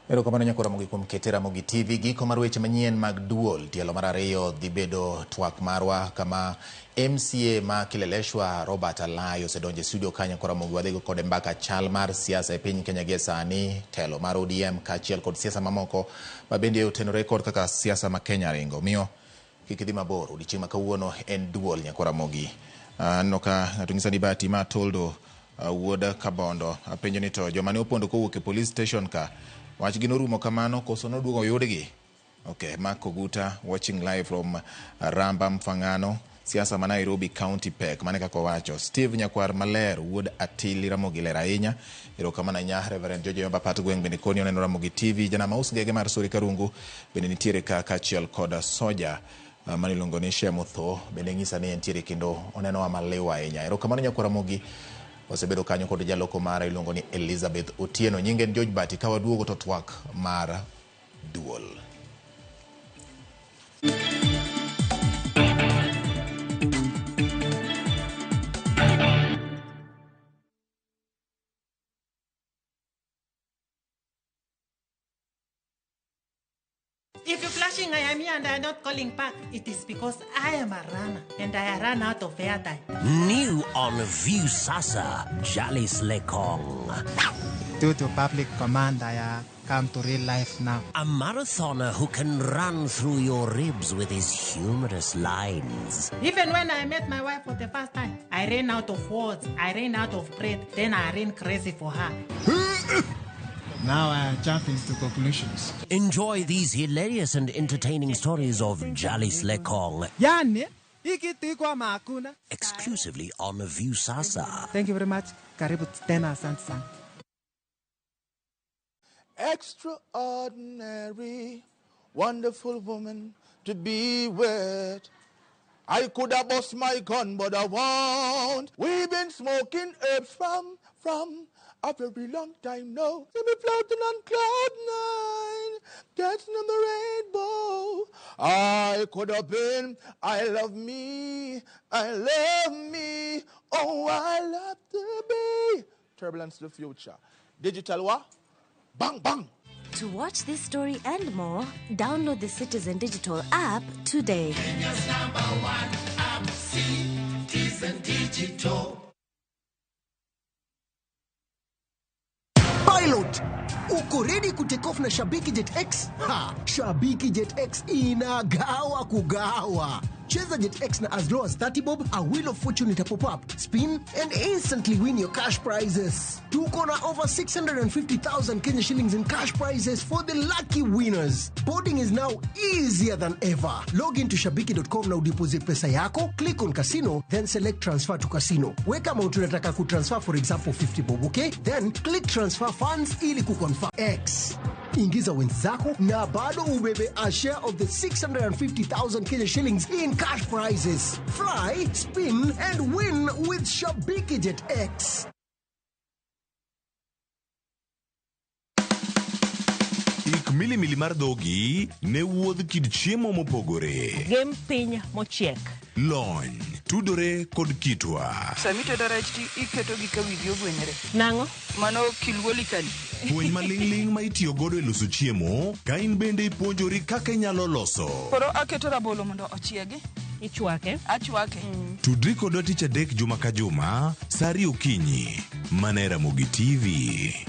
Speaker 1: Erokamano nyakora Ramogi kuom kete Ramogi TV. Giko mar weche manyien mag duol tielo mar 2 dhi bedo twak marwa kama MCA ma Kileleshwa Robert Alai osedonjo e studio ka nyakora Ramogi wadhigo kode mbaka chal mar siasa e piny Kenya gie sani, telo mar ODM kaachiel kod siasa mamoko ma bende otenore kod kaka siasa ma Kenya ringo. Omiyo kik idhi mabor, odiechieng' ma kawuono en duol nyakora Ramogi. Aneno ka ng'ato nyisa ni Bahati ma Toldo wuod Kabondo apenjo ni to joma ne opondo kowuok e police station ka wach gi norumo kamano koso noduogo oyudgi? Okay, Mark Oguta watching live from Ramba Mfangano, siasa ma Nairobi County pek, mane kaka owacho. Steve Nyakwar Maler wuod Atili Ramogi ler ahinya. Erokamano ahinya Reverend George Yomba Pat Gweng' bende koni oneno Ramogi TV. Janama us ngege mar Sori Karungu bende nitiere ka kaachiel kod Soja mane iluongo ni Shemutho bende ng'isa ni entiere kendo onenowa maliw ahinya. Erokamano Nyakwar Ramogi. Wasebedo kanyo kod jaloko mara iluongo ni Elizabeth Otieno. Nyinge en George Bati. Ka waduogo to twak mar duol.
Speaker 13: If you're flashing, I am here and I am not calling back. It is because I am a runner and I run out of airtime.
Speaker 14: New on Viusasa, Jalis Lekong.
Speaker 15: Due to public command, I come to real life now.
Speaker 14: A marathoner who can run through your ribs with his humorous lines.
Speaker 13: Even when I met my wife for the first time, I ran out of words, I ran out of breath, then I ran crazy for her.
Speaker 15: Now I am jumping to conclusions.
Speaker 14: Enjoy these hilarious and entertaining stories of Jalis Lekong.
Speaker 15: Yani, ikitikwa makuna.
Speaker 14: Exclusively on Viusasa.
Speaker 15: Thank you very much. Karibu tena, asante sana.
Speaker 16: Extraordinary, wonderful woman to be with. I could have bust my gun, but I won't. We've been smoking herbs from a very long time now. See me floating on cloud nine, dancing on the rainbow. I could have been, I love me, oh, I love to be. Turbulence to the future. Digital what? Bang, bang.
Speaker 18: To watch this story and more, download the Citizen Digital app today.
Speaker 28: Kenya's #1 app, Citizen Digital.
Speaker 5: Pilot, uko ready kutake off na Shabiki Jet X? Ha, Shabiki Jet X inagawa kugawa. Cheza JetX na as low as 30 bob, a wheel of fortune ita pop up, spin and instantly win your cash prizes. Tuko na over 650,000 Kenya shillings in cash prizes for the lucky winners. Boarding is now easier than ever. Log into shabiki.com na udeposit pesa yako, click on casino, then select transfer to casino. Weka amount unataka kutransfer, for example 50 bob, okay? Then click transfer funds ili kuconfirm X. Ingiza wins zako na bado ubebe a share of the 650,000 Kenya shillings in cash prizes. Fly, spin and win with Shabiki Jet X.
Speaker 19: Ik milimili mar dhogi ne wuodh kit chiemo mopogore.
Speaker 27: Gem piny mochiek.
Speaker 19: Lony tudore kod kitwa.
Speaker 6: Sami tedo rech to iketo gi ka wigi ogwenyre.
Speaker 27: Nang'o?
Speaker 6: Mano kilwolikani.
Speaker 19: Puonj maling'ling' ma itiyo godo e loso chiemo ka in bende ipuonjori kaka inyalo loso.
Speaker 6: Koro aketo rabolo mondo ochiegi.
Speaker 27: Ichwake.
Speaker 6: Achwake.
Speaker 19: Tudri kodwa tich adek juma ka juma saa ariyo okinyi mana e Ramogi TV.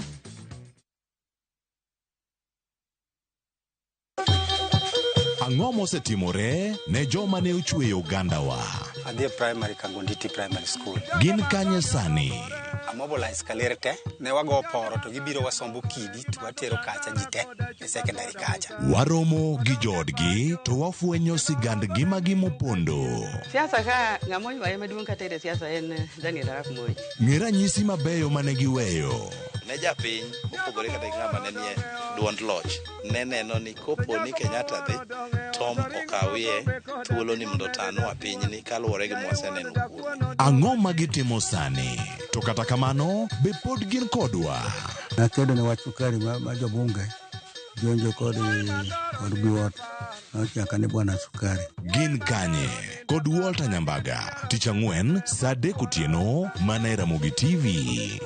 Speaker 19: Ang'o mosetimore ne joma ne ochweyo ogandawa?
Speaker 7: Adhi e primary Kangonditi Primary School.
Speaker 19: Gin kanye sani?
Speaker 7: Amobilize kaler te, ne wago poro to gibiro wasombo kidi to watero kacha ji te e secondary kacha.
Speaker 19: Waromo gi joodgi to wafwenyo sigand ngimagi mopondo.
Speaker 17: Siasa ka ng'ama oywaye maduong' kata e siasa en Daniel Arap Moi.
Speaker 19: Ng'e ranyisi mabeyo mane giweyo.
Speaker 21: Ne japiny mopogore kata gi ng'ama ne nie duond loch ne neno ni kopo ni Kenyatta dhi Tom okawie thuolo ni mondo otanwa pinyni kaluwore gi mwaseneno kuome.
Speaker 19: Ang'o ma gitimo sani? To kata kamano, be pod gin kodwa?
Speaker 22: Nakedo ne wach sukari ma jobunge jonjo kod biwot nochaka ni bwana sukari.
Speaker 19: Gin kanye? Kod Walter Nyambaga. Tich ang'wen saa adek otieno mana e Ramogi TV.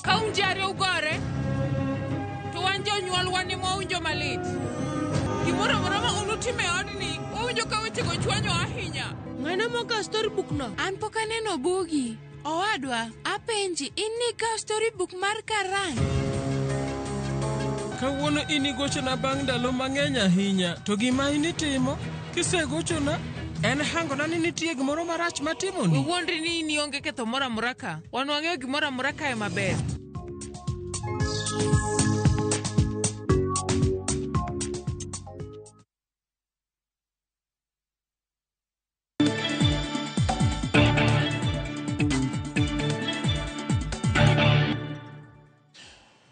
Speaker 11: Ka un ji ariyo ugore, to wan jonyuol wan ema wawinjo malit. Gimoro amora ma un utimo e odni, wawinjo ka wechego chwanyowa ahinya.
Speaker 23: Ng'ano mokawo storybook no?
Speaker 24: An pok aneno bugi. Owadwa, apenji, in nikawo storybook mar Karan?
Speaker 25: Kawuono in igochona bang' ndalo mang'eny ahinya, to gima in itimo kisegochona en hangona ni nitie gimoro marach matimoni.
Speaker 11: Iwuondri ni in ionge ketho moro amora ka. Wan wang'eyo gimoro amora kae maber.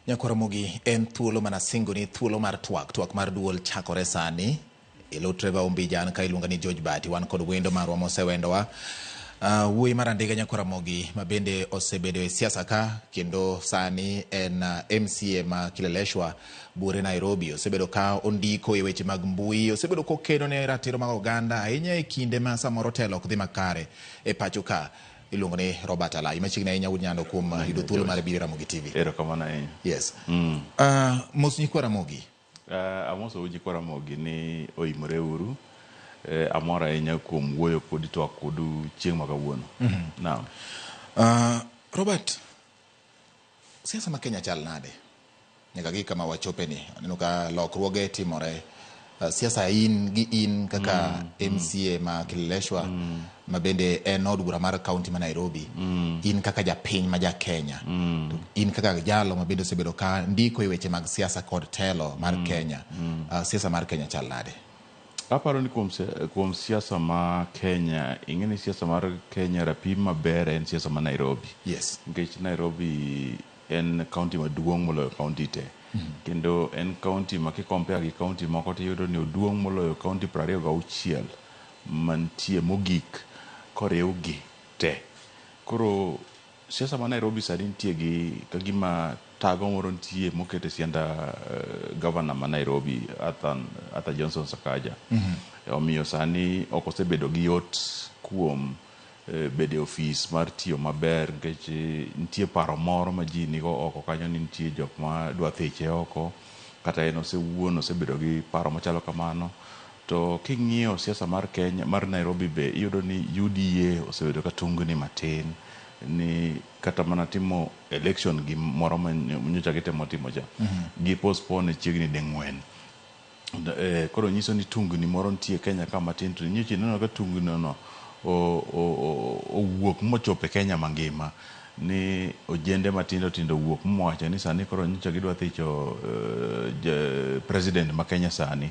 Speaker 1: Nyakwar Ramogi, en thuolo mana singo ni thuolo mar twak, twak mar duol chakore sani. Elo Trevor Ombija, an ka iluonga ni George Bati, wan kod wendo marwa mosewendowa. Wuoyi mar Andiga Nyakwar Ramogi ma bende osebedo e siasa ka kendo sani en MCA ma Kileleshwa Bure Nairobi. Osebedo ka ondiko e weche mag mbui, osebedo kokedo ne ratiro mag oganda ahinya e kinde ma samoro telo ok dhi makare e pacho ka. Iluongo ni Robert Alai. Machiegni ahinya wuod Nyando kuom yudo thuolo mar biro e Ramogi TV.
Speaker 29: Erokamano ahinya.
Speaker 1: Yes. Mos nyikwa Ramogi.
Speaker 29: Amosou nyikwa Ramogi ni oimore uru. Amor ahinya kuom wuoyo kodi twak kodu chieng' ma kawuono. Naam.
Speaker 1: Robert, siasa ma Kenya chal nade? Nyaka gi kama wachope ni. Aneno ka lokruoge timore. Siasa in gi in kaka MCA ma Kileleshwa ma bende en od bura mar kaunti ma Nairobi. In kaka japiny ma ja Kenya. In kaka jalo ma bende osebedo ka ndiko e weche mag siasa kod telo mar Kenya. Siasa mar Kenya chal nade?
Speaker 29: Aparo ni kuom siasa ma Kenya, ing'e ni siasa mar Kenya rapim maber en siasa ma Nairobi.
Speaker 1: Yes.
Speaker 29: Nikech Nairobi en kaunti maduong' moloyo kaunti te. Kendo en kaunti ma kikompea gi kaunti moko tiyudo ni oduong' moloyo kaunti 26 mantie mogik koriwgi te. Koro siasa ma Nairobi sani nitie gi kagima tago moro nitie moket e sianda gavana ma Nairobi Arthur Johnson Sakaja. Omiyo sani ok osebedo gi yot kuom bedo e ofis mar tiyo maber nikech nitie paro moro ma ji nigo oko kanyo ni nitie jok ma dwa thiche oko kata en osewuon osebedo gi paro machalo kamano. To king'iyo siasa mar Kenya mar Nairobi be iyudo ni UDA osebedo ka tungni matin. Ni kata mana timo election gi moro ma nyocha gitemo timo cha. Gi postpone chiegni ding'wen. Koro nyiso ni tungni moro nitie Kenya ka matin to nyocha ineno ka tungni no owuok mochopo e Kenya mangima ni ojende matindo tindo owuok mowacho ni sani koro nyocha gidwa thicho president ma Kenya sani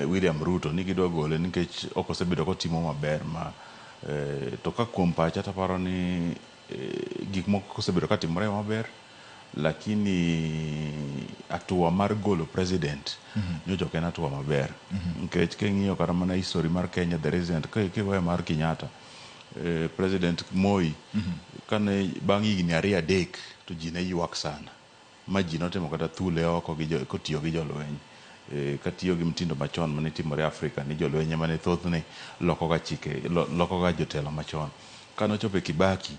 Speaker 29: William Ruto ni gidwa gole nikech ok osebedo kotimo maber ma to ka kuom pacha taparo ni gik moko osebedo katimore maber lakini hatua mar golo president nyocha ok en hatua maber nikech king'iyo kata mana history mar Kenya the recent kiweyo mar Kenyatta president Moi kane bang' higni 2 3 to ji ne ywak sana ma ji notimo kata thule oko gi kotiyo gi jolweny katiyo gi mtindo machon mane timore Afrika ni jolweny ema ne thothne lokoga chike lokoga jotelo machon. Kanochopo e Kibaki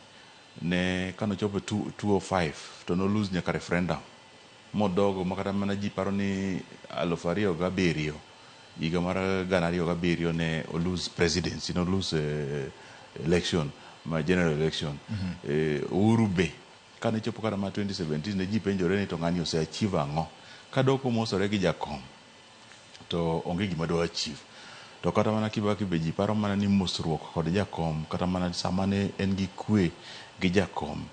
Speaker 29: ne kanochopo 2005 to no lose nyaka referendum modogo makata mana ji paro ni 2007 higa mar 2007 ne o lose presidency no lose election ma general election. Uhuru be kane chopo kata ma 2017 ne ji penjore ni to ng'ani ose achieve ang'o kadok omosore gi jakom to onge gima dwa achieve. To kata mana Kibaki be ji paro mana ni mosruok kod jakom kata mana sama ne en gi kwe gi jakom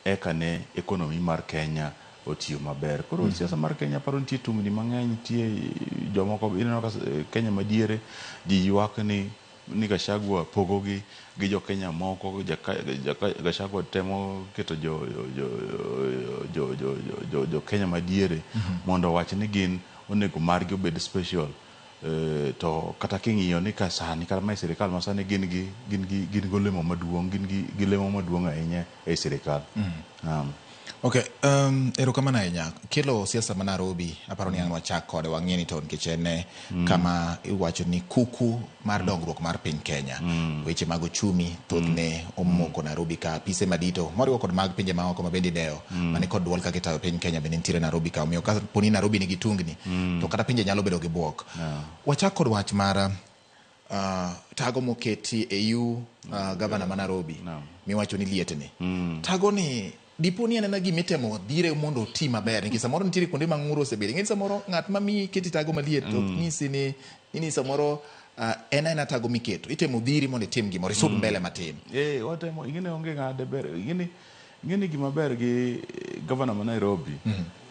Speaker 29: eka ne economy mar Kenya otiyo maber. Koro siasa mar Kenya paro nitie tungni mang'eny, nitie jomoko ineno ka Kenya madiere ji ywak ni Gachagua pogogi gi jo Kenya moko, Gachagua temo keto jo Kenya madiere mondo owach ni gin onego margi obed special. To kata king'iyo ni ka sani kata ma e sirikal ma sani gin gi olemo maduong', gin gi lemo maduong' ahinya e sirikal.
Speaker 1: Okay, erokamano ahinya. Kelo siasa ma Nairobi, aparo ni ang' wachak kode wang'e ni to nikech en kama iwacho ni kuku mar dongruok mar piny Kenya. Weche mag ochumi thothne omoko Nairobi ka apise madito moriwo kod mag pinje maoko ma bende idewo mane kod duol kaka itayo piny Kenya bende nitiere Nairobi ka. Omiyo ka poni Nairobi nigi tungni to kata pinje nyalo bedo gi buok. Wachak kod wach mar tago moketi e EU gavana ma Nairobi miwacho ni lietni. Tago ni dipo ni anena gima itemo dhire mondo oti maber nikech samoro nitiere kuonde ma ng'ur osebedo. Ing'e ni samoro ng'at ma miyi keti tago maliet to ok nyisi ni samoro en aena tago miketo. Itemo dhiri mondo itim gimoro, isud mbele matin.
Speaker 29: Watemo, ing'e ni onge ng'ade ber. Ing'e ni gima ber gi gavana ma Nairobi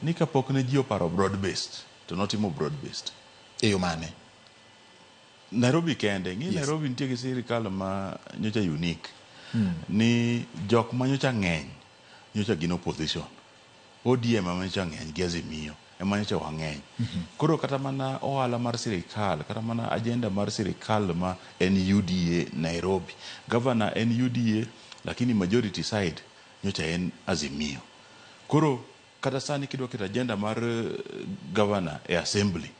Speaker 29: ni kapok ne ji oparo broad based to notimo broad based.
Speaker 1: E yo mane?
Speaker 29: Nairobi kende. Ing'e Nairobi nitie gi sirikal ma nyocha unique. Ni jok ma nyocha ng'eny nyocha gin opposition. ODM ema nyocha ng'eny gi Azimio ema nyocha wang'eny. Koro kata mana ohala mar sirikal, kata mana agenda mar sirikal ma en UDA Nairobi. Governor en UDA lakini majority side nyocha en Azimio. Koro kata sani kidwa keto agenda mar governor e assembly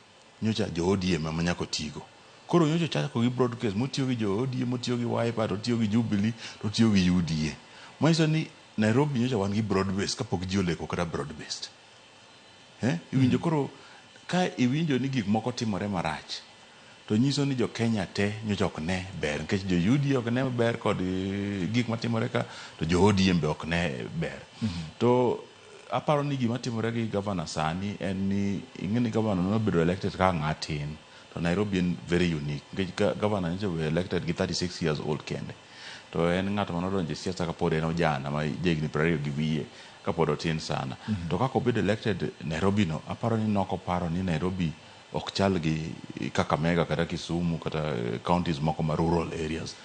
Speaker 29: nyocha jo ODM ema nyaka otigo. Koro nyocha ochako gi broadcast motiyo gi jo ODM, motiyo gi Wiper, to otiyo gi Jubilee, to otiyo gi UDA. Manyiso ni Nairobi nyocha wan gi broad based kapok ji oleko kata broad based. Iwinjo koro ka iwinjo ni gik moko timore marach to nyiso ni jo Kenya te nyocha ok ne ber nikech jo UDA ok ne ber kod gik matimore ka to jo ODM be ok ne ber. To aparo ni gima timore gi governor sani en ni ing'e ni governor nobedo elected ka ng'a tin to Nairobi en very unique nikech governor nyocha obedo elected gi 36 years old kende. To en ng'at manodonjo e siasa kapod en ojana ma jahigni 20 gi wiye kapod otin sana. To kaka obedo elected Nairobi no, aparo ni nokoparo ni Nairobi ok chal gi Kakamega kata Kisumu kata counties moko ma rural areas.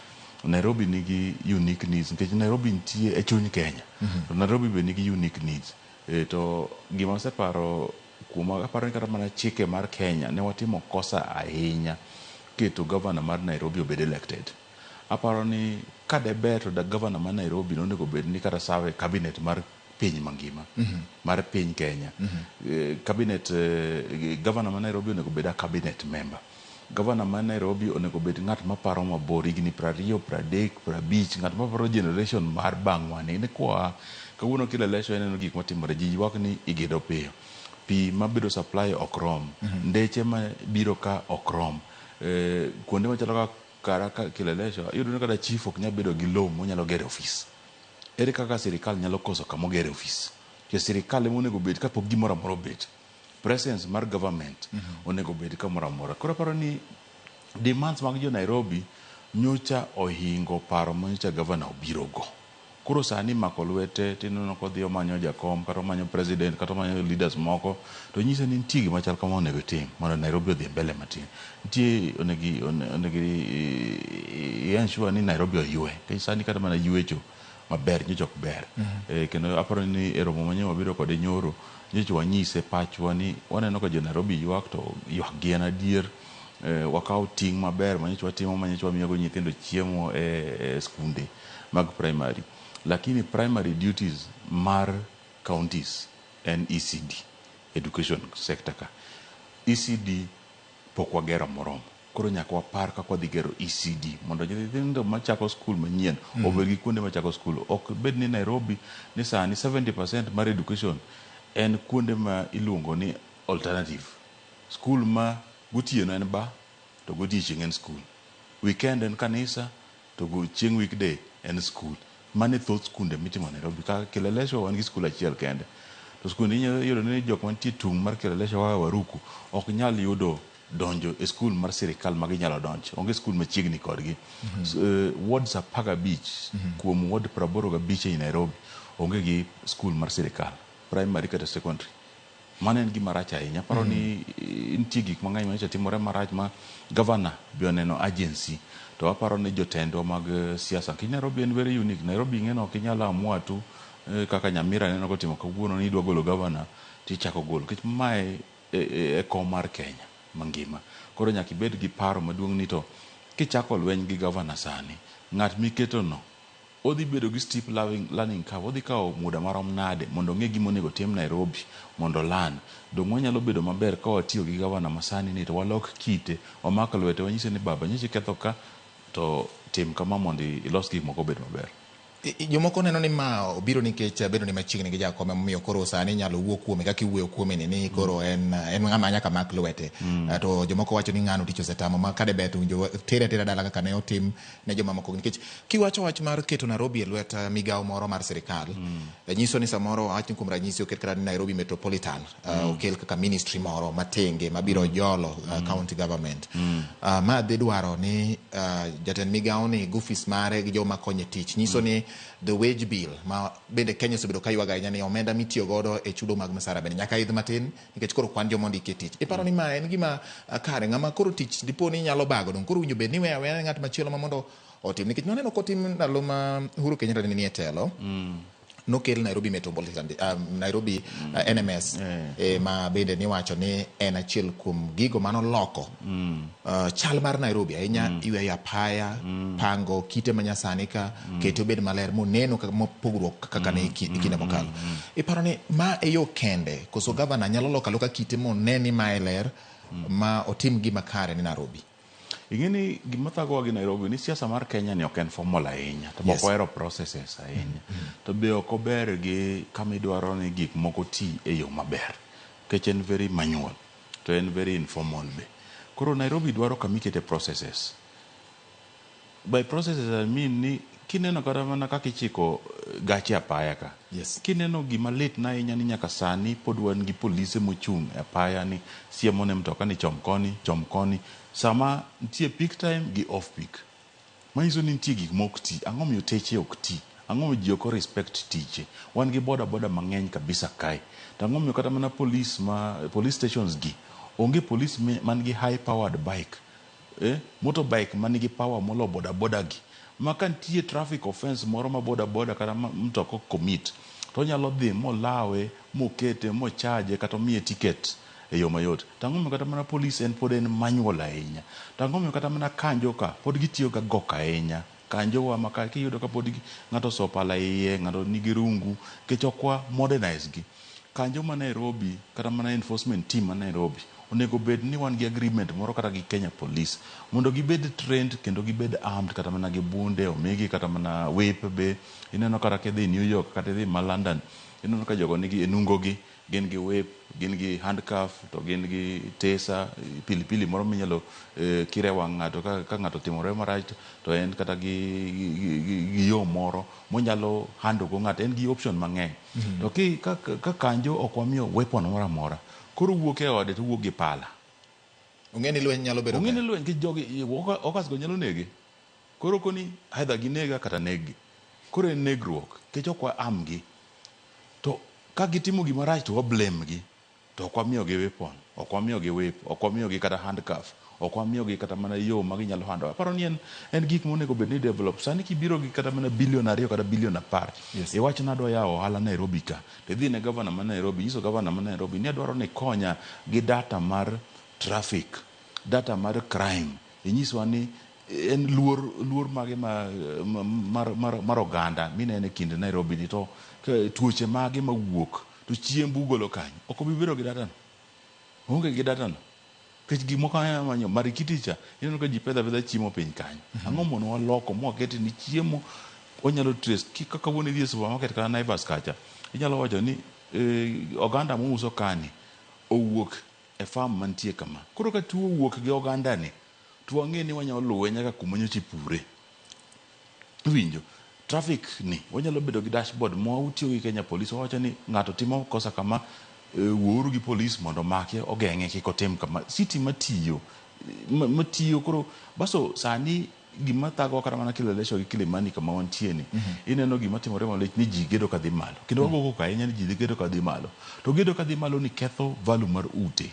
Speaker 29: Nairobi nigi unique needs nikech Nairobi nitie e chuny Kenya. To Nairobi be nigi unique needs. To gima aseparo kuoma aparo ni kata mana chike mar Kenya ne watimo kosa ahinya keto governor mar Nairobi obed elected. Aparo ni ka de ber to da governor ma Nairobi nonego bed ni kata sawe cabinet mar piny mangima mar piny Kenya. Cabinet governor ma Nairobi onego bed a cabinet member. Governor ma Nairobi onego bed ng'at maparo mabor higni 20, 30, 50, ng'at maparo generation mar bang'wa ni. Ni kwa kawuono Kileleshwa ineno gik matimore, ji ywak ni igedo piyo. Pi mabedo supply ok rom, ndeche mabiro ka ok rom. Kuonde machalo kaka kara ka Kileleshwa iyudo ni kata chief ok nyal bedo gi lowo monyalo gero ofis. Ere kaka sirikal nyalo koso kama ogere ofis? Nikech sirikal ema onego obed kapok gimoro amora obet. Presence mar government onego obed kamoro amora. Koro aparo ni demands mag jo Nairobi nyocha ohingo paro ma nyocha gavana obirogo. Koro sani mako lwete tineno kodhi omanyo jakom kata omanyo president kata omanyo leaders moko to nyise ni nitie gima chal kama onego itim mondo Nairobi odhi mbele matin. Nitie onego onego i ensure ni Nairobi oywe. Nikech sani kata mana ywecho maber nyocha ok ber. Kendo aparo ni e romo manyo wabedo kode nyoro nyocha wanyise pachwa ni waneno ka jo Nairobi ywak to ywak gi en adier. Wakawo ting' maber manyocha watimo manyocha wamiyogo nyithindo chiemo e skunde mag primary. Lakini primary duties mar counties en ECD, education sector ka. ECD pok wagero moromo. Koro nyaka wapar kaka wadhi gero ECD mondo nyithindo machako skul manyien obed gi kuonde machako skul. Ok bed ni Nairobi ni sani 70% mar education en kuonde ma iluongo ni alternative. Skul ma gotieno en bar to godiechieng' en skul. Weekend en kanisa to chieng' weekday en skul. Mano e thoth skunde mitimo Nairobi. Kaka Kileleshwa wan gi skul achiel kende. To skunde inyalo yudo ni jok mantie tung' mar Kileleshwa kaka Waruku ok nyal yudo donjo e skul mar sirikal ma ginyalo donjo. Onge skul machiegni kodgi. Wards 15 kuom ward 85 ei Nairobi onge gi skul mar sirikal, primary kata secondary. Mano en gima rach ahinya. Aparo ni nitie gik mang'eny manyocha timore marach ma governor be oneno urgency. To aparo ni jotendwa mag siasa, nikech Nairobi en very unique. Nairobi ing'e ni ok inyal amua tu kaka Nyamira aneno kotimo kawuono ni idwa golo governor tichako golo. Nikech mae e kom mar Kenya mangima. Koro nyaka ibed gi paro maduong' ni to kichako lweny gi governor sani, ng'at miketo no odhi bedo gi steep learning curve, odhi kawo muda marom nade mondo ong'e gima onego otim Nairobi mondo o learn. Dong' wanyalo bedo maber ka watiyo gi gavana masani ni to walok kite, wamak lwete, wanyise ni baba nyocha iketho ka to tim kama mondo ilos gik moko obed maber.
Speaker 1: Jomoko neno ni ma obiro nikech bedo ni machiegni gi jakom emomiyo koro sani inyalo wuo kuome kaka iwuoyo kuome ni ni koro en ng'ama nyaka mak lwete. To jomoko wacho ni ng'ano tich osetamo ma kade ber to winjo tere atera dala kaka ne otim ne jomamoko nikech kiwacho wach mar keto Nairobi e lwet migawo moro mar sirikal nyiso ni samoro wawach ni kuom ranyisi oket kata ni Nairobi Metropolitan okel kaka ministry moro matenge mabiro jolo county government. Ma dhi dwaro ni jatend migawo ni gi ofis mare gi joma konye tich nyiso ni the wage bill ma bende Kenya osebedo ka ywago ahinya ni omenda mitiyo godo e chudo mag msara bende nyaka idh matin nikech koro kwan joma ondiki e tich. Iparo ni ma en gima kare ng'ama koro tich dipo ni nyalo bago dong koro winjo bed ni iweyo aweya ne ng'at machielo ma mondo otim nikech nwaneno kotim ndalo ma Uhuru Kenyatta ne nie telo nokel Nairobi Metropolitan Nairobi NMS ma bende niwacho ni en achiel kuom gigo manoloko chal mar Nairobi ahinya yweyo apaya pango kite manyasani ka kete obed maler moneno mopogruok kaka ne kinde mokalo. Iparo ni ma e yo kende koso gavana nyalo loko aloka kite mone ni mae ler ma otim gima kare ni Nairobi?
Speaker 29: Ing'e ni gima thagowa gi Nairobi ni siasa mar Kenya ni ok en formal ahinya to ok ohero processes ahinya to be ok ober gi kama idwaro ni gik moko ti e yo maber nikech en very manual to en very informal be. Koro Nairobi dwaro kama ikete processes. By processes I mean ni kineno kata mana kaka ichiko gache apaya ka. Kineno gima lit na ahinya ni nyaka sani pod wan gi polise mochung' e apaya ni siemo ne mtoka ni chom koni, chom koni. Sama nitie peak time gi off peak. Manyiso ni nitie gik mok ti. Ang'o miyo teche ok ti? Ang'o miyo ji ok respect tiche? Wan gi boda boda mang'eny kabisa kae. To ang'o miyo kata mana police ma police stations gi onge police man gi high powered bike. Motorbike man gi power molo boda boda gi. Ma ka nitie traffic offense moro ma boda boda kata mtoka commit to onyalo dhi molawe mokete mochaje kata omiye ticket e yo mayot. To ang'o miyo kata mana police en pod en manual ahinya. To ang'o miyo kata mana kanjo ka pod gitiyo ga gok ahinya. Kanjo wa ma ka kiyudo ka pod ng'ato oso pala iye, ng'ato nigi rungu, nikech ok wa modernize gi. Kanjo ma Nairobi kata mana enforcement team ma Nairobi onego bed ni wan gi agreement moro kata gi Kenya Police mondo gibed trained kendo gibed armed kata mana gi bunde omigi kata mana whip be. Ineno kata kidhi New York kata idhi ma London ineno ka jogo nigi e nungo gi gin gi whip Gin gi handcuff to gin gi taser, pilipili moro minyalo kire wang' ng'ato ka ng'ato otimore marach to en kata gi yo moro monyalo handle go ng'ato. En gi option mang'eny. To ki ka kanjo ok wamiyo weapon moro amora, koro owuok e ode to owuok gi pala.
Speaker 1: Ong'e ni lweny nyalo bedo
Speaker 29: Ong'e ni lweny nikech jogi hawkers go nyalo nege. Koro koni either ginega kata neggi. Koro en negruok nikech ok wa arm gi. To ka gitimo gima rach to wa blame gi. To ok wamiyogi weapon, ok wamiyogi whip, ok wamiyogi kata handcuff, ok wamiyogi kata mana yo ma ginyalo handle. Aparo ni en gik monego bed ni develop. Sani kibiro gi kata mana bilion 2 kata bilion 10. Iwacho ni adwa yawo ohala Nairobi ka. To idhi ne gavana ma Nairobi, inyiso gavana ma Nairobi ni adwaro ni ikonya gi data mar traffic, data mar crime. Inyiswa ni en luor mage mar oganda mineno e kind Nairobi ni to tuoche mage mawuok to chiembu ugolo kanyo. Ok obi bedo gi data no. Oonge gi data no. Nikech gik moko manyo Marikiti cha ineno ka ji pedho apedha chiemo piny kanyo. Ang'o mono waloko mwakete ni chiemo wanyalo trace kaka kawuono idhi e supermarket kata Naivas kacha inyalo wacho ni oganda muuso kani owuok e farm mantie kama. Koro ka tuo owuok gi oganda ni to wang'e ni wanyalo luwe nyaka kuma nyocha ipure. Iwinjo? Traffic ni wanyalo bedo gi dashboard ma watiyo gi Kenya Police wawacho ni ng'ato timo kosa kama, wuouru gi police mondo omake ogeng'e kik otim kama. City matiyo koro baso sani gima thagowa kata mana Kileleshwa gi Kilimani kama wantie ni ineno gima timore malich ni ji gedo kadhi malo. Kendo wago koko ahinya ni ji gedo kadhi malo. To gedo kadhi malo ni ketho value mar ute.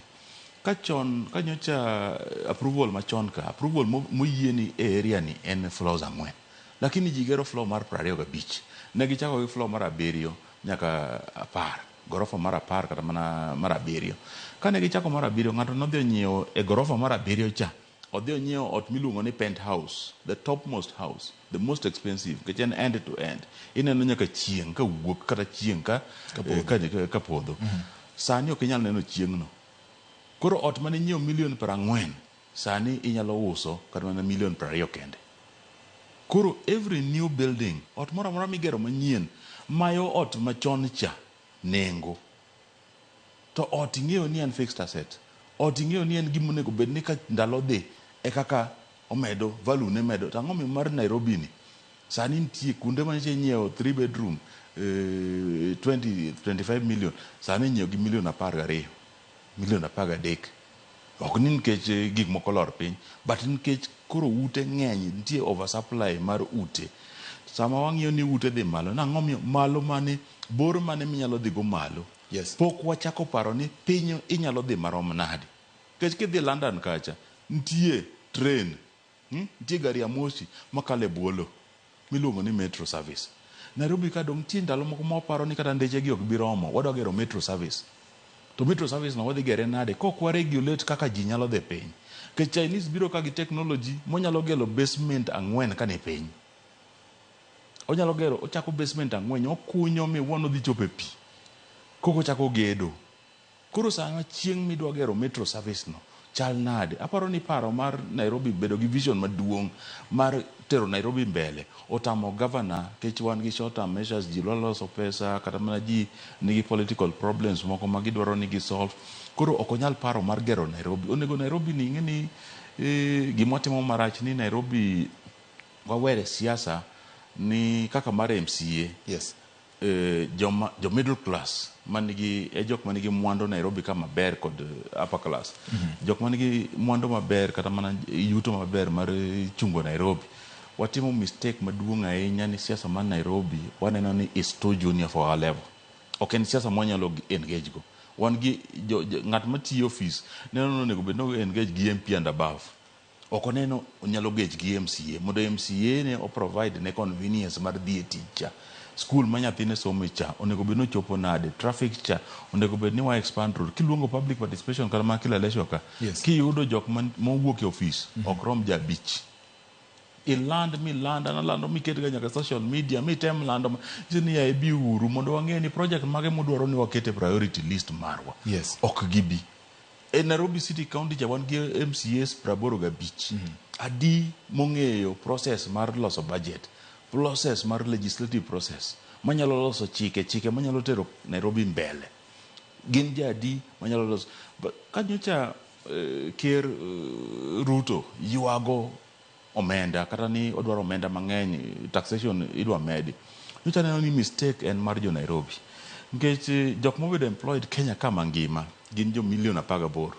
Speaker 29: Ka chon, ka nyocha approval machon ka, approval moyieni e area ni en floors 4. Lakini ji gero floor mar 25. Ne gichako gi floor mar 7 nyaka 10. Gorofa mar 10 kata mana mar 7. Kane gichako mar 7, ng'ato nodhi onyiewo e gorofa mar 7 cha. Odhi onyiewo ot miluongo ni penthouse, the topmost house, the most expensive, nikech en end to end. Ineno nyaka chieng' ka wuok kata chieng' ka podho. Sani ok inyal neno chieng'no. Koro ot mane inyiewo milion 40, sani inyalo uso kata mana milion 20 kende. Koro every new building, ot moro amora migero manyien, mayo ot machon cha nengo. To ot ing'eyo ni en fixed asset. Ot ing'eyo ni en gima onego bed ni ka ndalo dhi e kaka omedo value ne medo. To ang'o mar Nairobi ni? Sani nitie kuonde ma nyocha inyiewo 3 bedroom 20 25 million, sani inyiewo gi milion 12, milion 13. Ok ni nikech gik moko olor piny, but nikech koro ute ng'eny, nitie oversupply mar ute. Sama wang'iyo ni ute dhi malo, nang'o miyo malo mane, bor mane minyalo dhi go malo? Pok wachako paro ni piny inyalo dhi marom nade. Nikech kidhi London kacha, nitie train, nitie gari ya moshi makalo e bwo lowo miluongo ni metro service. Nairobi ka dong' nitie ndalo moko ma waparo ni kata ndeche gi ok bi romo, wadwa gero metro service. To metro service no wadhi gere nade kok wa regulate kaka ji nyalo dhi piny. Nikech Chinese biro ka gi technology monyalo gero basement 4 ka ni piny. Onyalo gero, ochako basement 4, okunyo mi wuon odhi chopo e pi. Koko ochako gedo. Koro sama chieng' midwa gero metro service no, chal nade? Aparo ni paro mar Nairobi bedo gi vision maduong' mar tero Nairobi mbele. Otamo governor, kech wan gi short term measures, ji dwa loso pesa, kata mana ji nigi political problems moko ma gidwaro ni gisolve. Koro ok onyal paro mar gero Nairobi. Onego Nairobi ni ing'e ni gima watimo marach ni Nairobi wawere siasa ni kaka mar MCA. Jo middle class manigi jok manigi mwandu Nairobi ka maber kod upper class. Jok manigi mwandu maber kata mana yuto maber mar chungo Nairobi. Watimo mistake maduong' ahinya ni siasa mar Nairobi waneno ni is too junior for our level. Ok en siasa mwanyalo engage go. Wan gi ng'at matiyo office neno ni onego bed ni engage gi MP and above. Ok oneno onyalo engage gi MCA mondo MCA ne o provide ne convenience mar dhi e tich cha. School ma nyathine some cha onego bed ni ochopo nade, traffic cha onego bed ni wa expand road. Kiluongo public participation kata mana Kileleshwa ka, kiyudo jok mowuok e office ok rom ji 5. Iland miland analando miket ga nyaka social media mitem lando nyiso ni yae biuru mondo wang'e ni project mage mudwaro ni waket e priority list marwa. Ok gibi. E Nairobi City County cha wan gi MCAs 85. Adi mong'eyo process mar loso budget, process mar legislative process manyalo loso chike manyalo tero Nairobi mbele. Gin jadi manyalo loso. But ka nyocha ker Ruto ywago omenda kata ni odwaro omenda mang'eny, taxation idwa medi. Nyocha neno ni mistake en mar jo Nairobi. Nikech jok mobedo employed Kenya ka mangima gin jo milion 18.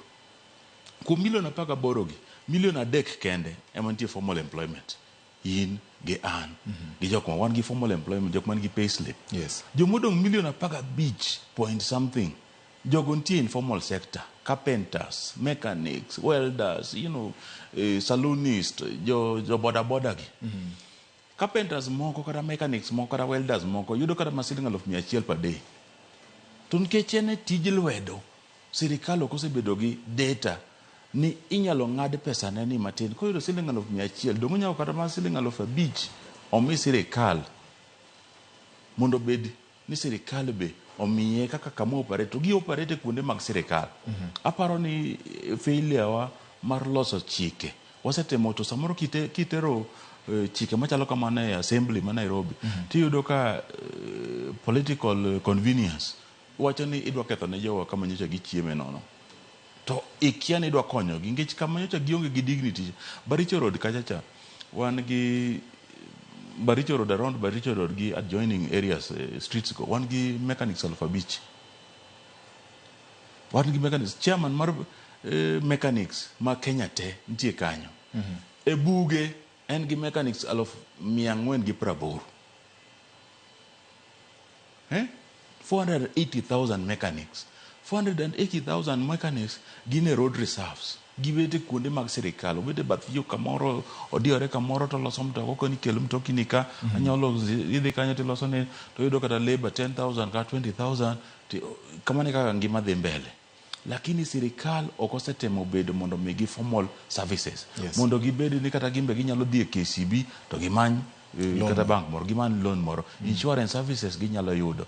Speaker 29: Kuom milion 18 gi, milion 3 kende ema nitie formal employment. In gi an gi jok ma wan gi formal employment, jok man gi pay slip. Jomodong' milion 15 point something, jogo nitie informal sector, carpenters, mechanics, welders, saloonist, jo boda boda gi. Carpenters moko kata mechanics moko kata welders moko yudo kata ma siling 1,100 per day. To nikech en e tij lwedo, sirikal ok osebedo gi data ni inyalo ng'ad pesa ne ni matin. Koyudo siling 1,100, dong' onyalo kata mana siling 5,000 omi sirikal mondo obed ni sirikal be omiye kaka kama operate. To gi operate kuonde mag sirikal. Aparo ni failure wa mar loso chike. Wasetemo to samoro kitero chike machalo kamano e assembly ma Nairobi, tiyudo ka political convenience wacho ni idwa ketho ne jowa kama nyocha gichieme nono. To ikia ni idwa konyogi nikech kama nyocha gionge gi dignity. Baricho Road kacha cha, wan gi Baricho Road, around Baricho Road gi adjoining areas, streets go, wan gi mechanics 5,000. Wan gi mechanics, chairman mar mechanics ma Kenya te nitie kanyo. E buge en gi mechanics 480,000. 480,000 mechanics. 480,000 mechanics gin e road reserves. Gibet e kuonde mag sirikal, obet e bath yo kamoro, odiyore kamoro to loso mtoka, okoni kel mtokni ka, anyalo idhi kanyo tiloso ne, to iyudo kata labor 10,000 kata 20,000, kamano e kaka ngima dhi mbele. Lakini sirikal ok osetemo bedo mondo omigi formal services. Mondo gibed ni kata gimbe ginyalo dhi e KCB to gimany kata bank moro, gimany loan moro. Insurance services ginyalo yudo.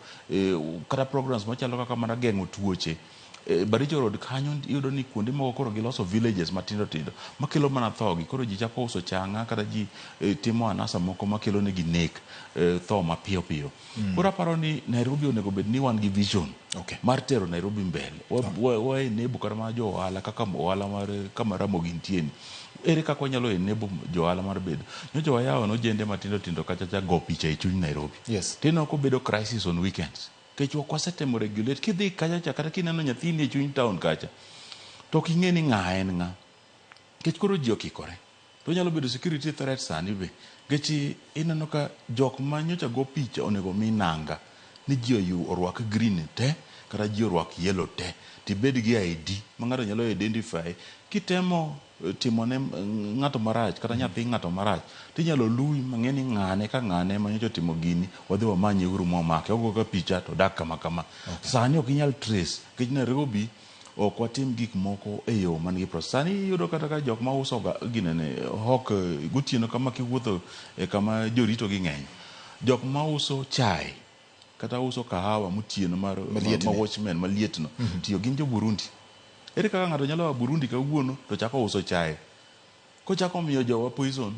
Speaker 29: Kata programs machalo kaka mana geng'o tuoche. Baricho Road kanyo iyudo ni kuonde moko koro giloso villages matindo tindo makelo mana tho gi. Koro ji chako uso chang'a kata ji timo anasa moko makelo negi nek, tho mapiyo piyo. Koro aparo ni Nairobi onego bed ni wan gi vision mar tero Nairobi mbele. Wa enable kata mana jo ohala kaka ohala mar kama Ramogi nitie ni. Ere kaka wanyalo enable jo ohala mar bedo. Nyocha wayawo ojende matindo tindo kacha cha go picha e chuny Nairobi. Tineno kobedo crisis on weekends. Nikech ok wasetemo regulate. Kidhi kacha cha kata kineno nyathini e chuny town kacha, to ok ing'e ni ng'a en ng'a. Nikech koro ji okikore. To onyalo bedo security threat sani be. Nikech ineno ka jok ma nyocha go picha onego mi nanga ni ji orwak green te kata ji orwak yellow te. Tibed gi ID ma ng'ato nyalo identify. Kitemo timo ne ng'ato marach kata nyathi ng'ato marach, tinyalo luwi mang'e ni ng'ane ka ng'ane ma nyocha otimo gini, wadhi wamanye uru mwamake. Ogo ka picha to odak kama kama. Sani ok inyal trace nikech Nairobi ok watim gik moko e yo man gi process. Sani iyudo kata ka jok ma uso ga ginene hok gotieno kama kiwuotho e kama jorito gi ng'eny. Jok ma uso chai kata uso kahawa motieno mar
Speaker 1: Maliet
Speaker 29: ma
Speaker 1: ni.
Speaker 29: watchman maliet no tiyo gin jo Burundi. Ere kaka ng'ato nyalo a Burundi kawuono to chako uso chae? Kochako miyo jowa poison.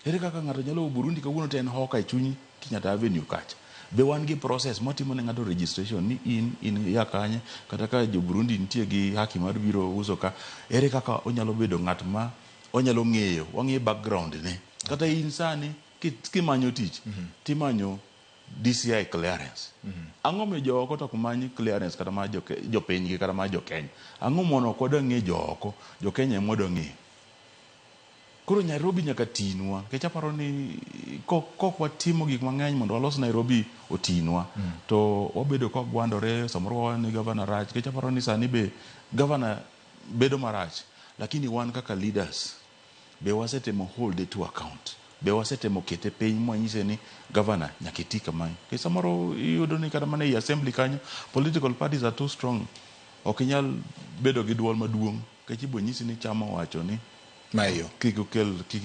Speaker 29: Ere kaka ng'ato nyalo a Burundi kawuono to en hoka e chuny Kenyatta Avenue kacha? Be wan gi process mwatimo ne ng'ato registration ni in ya kanye, kata ka jo Burundi nitie gi haki mar biro uso ka, ere kaka onyalo bedo ng'at ma onyalo ng'eyo, wang'e background ne. Kata in sani kimanyo tich, timanyo DCI clearance. Ang'o miyo jo oko to ok many clearance kata mar jopinygi kata mar jo Kenya? Ang'o mono ok wadwa ng'eyo jo oko, jo Kenya ema wadwa ng'eyo? Koro Nairobi nyaka tinwa, nikech aparo ni kok watimo gik mang'eny mondo walos Nairobi otinwa, to wabedo ka wagwandore, samoro wawacho ni gavana rach, nikech aparo ni sani be gavana bedo marach, lakini wan kaka leaders be wasetemo hold to account, be wasetemo kete piny mwanyise ni gavana nyaka iti kamae. Nikech samoro iyudo ni kata mana ei assembly kanyo political parties are too strong, ok inyal bedo gi duol maduong' nikech ibo nyisi ni chama owacho ni
Speaker 1: Mayo.
Speaker 29: Kik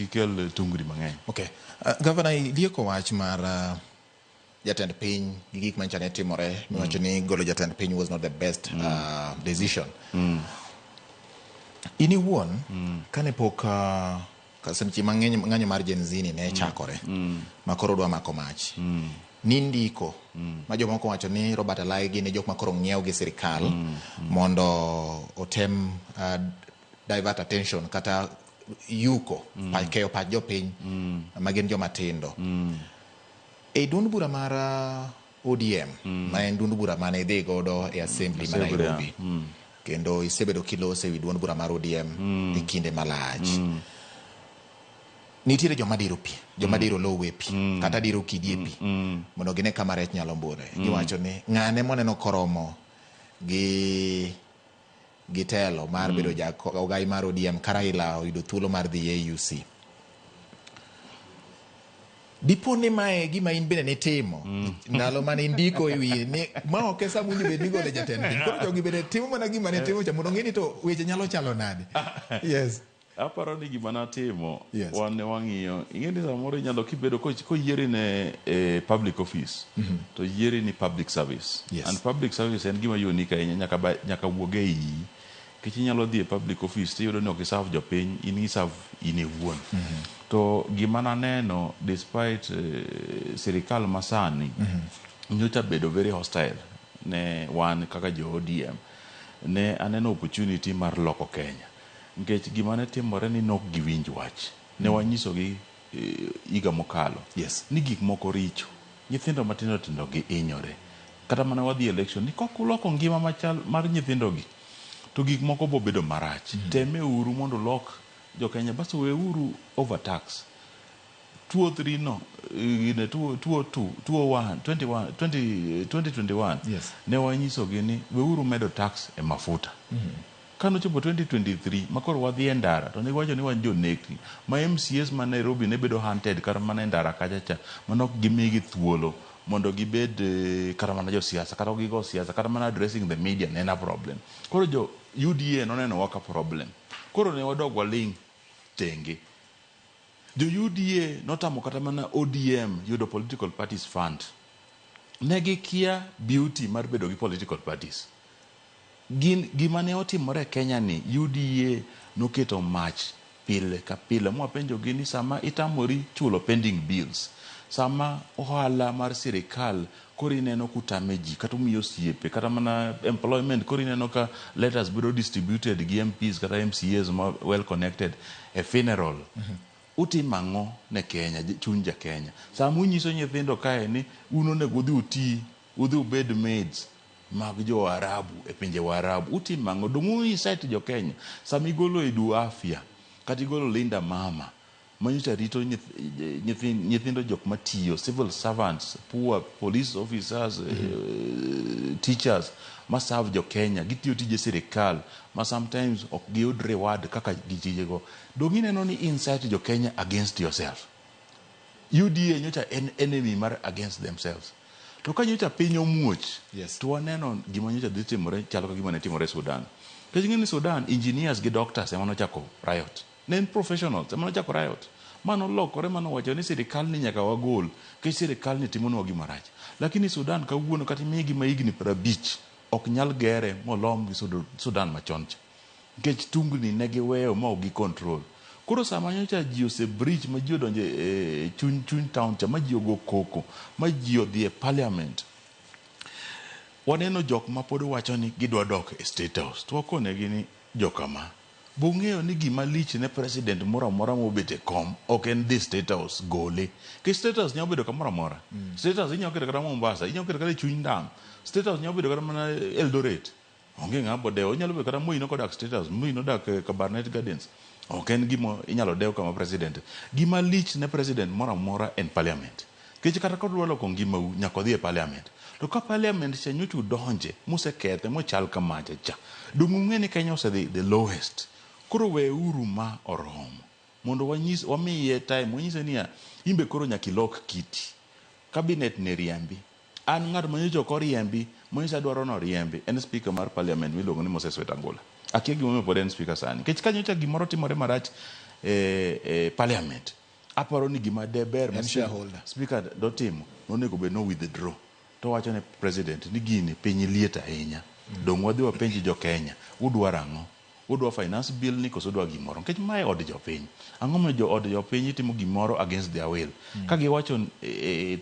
Speaker 29: ikel tungni mang'eny.
Speaker 1: Okay. Gavana, ilieko wach mar jatend piny gi gik manyicha ne timore, miwacho ni golo jatend piny was not the best decision. In iwuon, kane pok seche mang'eny ng'anyo mar Gen Z ni ne chakore, ma koro dwa mako mach. Ni ndiko ma jomoko wacho ni Robert Alai gin e jok ma koro ng'iew gi sirikal mondo otem divert attention kata yuko keyo pach jopiny ma gin joma tindo. E duond bura mar ODM ma en duond bura mane idhi godo e assembly ma
Speaker 29: Assembly,
Speaker 1: Nairobi kendo isebedo kilose ewi duond bura mar ODM e kinde malach. Nitiere joma diro pi, joma diro lowo e pi, kata diro kidi e pi mondo gine kama rech nyalo mbure. Giwacho ni ng'ane moneno koromo gi gi telo mar bedo ja ogai mar ODM ka Raila oyudo thuolo mar dhi AUC. Dipo ni mae gima in bende nitimo ndalo mane indiko e wiye ni ma ok e sama owinjo bed ni igole jatend piny. Koro jogi bende timo mana gima ne timo cha mondo ong'e ni to weche nyalo chalo nade. Yes.
Speaker 29: Aparo ni gima natimo wan ne wang'iyo ing'e ni samoro inyalo kibedo koyieri ne e public office to yieri ni public service and public service en gima unique ahinya nyaka nyaka wuog e iyi nikech inyalo dhi e public office tiyudo ni ok iserve jopiny in iserve in iwuon to gima naneno despite sirikal masani nyocha bedo very hostile ne wan kaka jo ODM ne aneno opportunity mar loko Kenya nikech gima ne timore ni nok giwinj wach ne wanyisogi higa mokalo ni gik moko richo nyithindo matindo tindo gi hinyore kata mana wadhi election ni kok uloko ngima machal mar nyithindo gi to gik moko bo bedo marach teme uru mondo ulok jo Kenya bas weuru overtax 203 no gine 202 201 21 20 2021 ne wanyisogi ni weuru medo tax e mafuta kanochopo 2023 makoro wadhi e ndara to negiwacho ni wan jonekni ma MCAs ma Nairobi ne bedo hunted kata mana e ndara kacha cha mane ok gimigi thuolo mondo gibed kata mana josiasa kata ok gigo siasa kata mana addressing the media ne en a problem koro jo UDA noneno wa ka problem koro ne wadog waling tenge jo UDA notamo kata mana ODM yudo political parties fund ne gikia beauty mar bedo gi political parties gin gima ne otimore e Kenya ni UDA noketo mach pile ka pile mwapenjogi ni sama itamori chulo pending bills sama ohala mar sirikal koro ineno kutame ji kata umiyo osiepe kata mana employment koro ineno ka letters bedo distributed gi MPs kata MCAs ma well connected e funeral utimo ang'o ne Kenya chuny ja Kenya sama unyiso nyithindo kae ni un onego udhi uti udhi ubed maids mag jo Arabu e pinje Waarabu utimo ang'o dong' u incite jo Kenya sama igolo Edu Afya kata igolo Linda Mama manyocha rito nyithindo jok matiyo civil servants poor police officers teachers ma serve jo Kenya gitiyo tije sirikal ma sometimes ok giyud reward kaka gitijego dong' ineno ni incite jo Kenya against yourself UDA nyocha en enemy mar against themselves to ka nyocha piny omuoch to waneno gima nyocha dhi timore chalo ka gima ne timore Sudan nikech ing'e ni Sudan engineers gi doctors ema nochako riot ne en professionals ema nochako riot ma nolokore manowacho ni sirikal ni nyaka wagol nikech sirikal ni timonwa gima rach lakini Sudan kawuono kata imigi ma higni 50 ok nyal gere molom gi Sudan machon cha nikech tungni ne giweyo ma ok gi control koro sama nyocha ji ose breach ma ji odonjo e chuny town cha ma ji ogo koko ma ji odhi e parliament waneno jok ma pod wacho ni gidwa dok e state house to wakonegi ni jokama bung'eyo ni gima lich ne president moro amora mobet e kom ok en dhi state house gole nikech state house nyalo bedo kamoro amora state house inyalo keto kata Mombasa inyalo keto kata e chuny ndam state house nyalo bedo kata mana Eldoret onge ng'ama bodewo onyalo bedo kata Moi nokodak state house Moi nodak Kabarnet Gardens ok en gima inyalo dew kama president gima lich ne president moro amora en parliament nikech kata kodwa loko ngimau nyaka odhi e parliament to ka parliament cha nyocha udonje musekethe mochal kamacha cha dong' ung'e ni Kenya osedhi the lowest koro weuru ma oromo mondo wanyis wamiye time wanyise niya imbe koro nyaka ilok kiti cabinet ne riembi an ng'at manyocha ok oriembi manyocha adwaro noriembi en speaker mar parliament miluongo ni Moses Wetangula akia gimomiyo pod en speaker sani nikech ka nyocha gimoro timore marach e parliament aparo ni gima deber ma speaker dotimo nonego bed no withdraw to wacho ne president ni gini piny liet ahinya dong' wadhi wapenj jo Kenya udwaro ang'o Udwa finance bill ni koso udwa gimoro? Nikech mae od jopiny. Ang'o momiyo jo od jopiny itimo gimoro against their will? Ka giwacho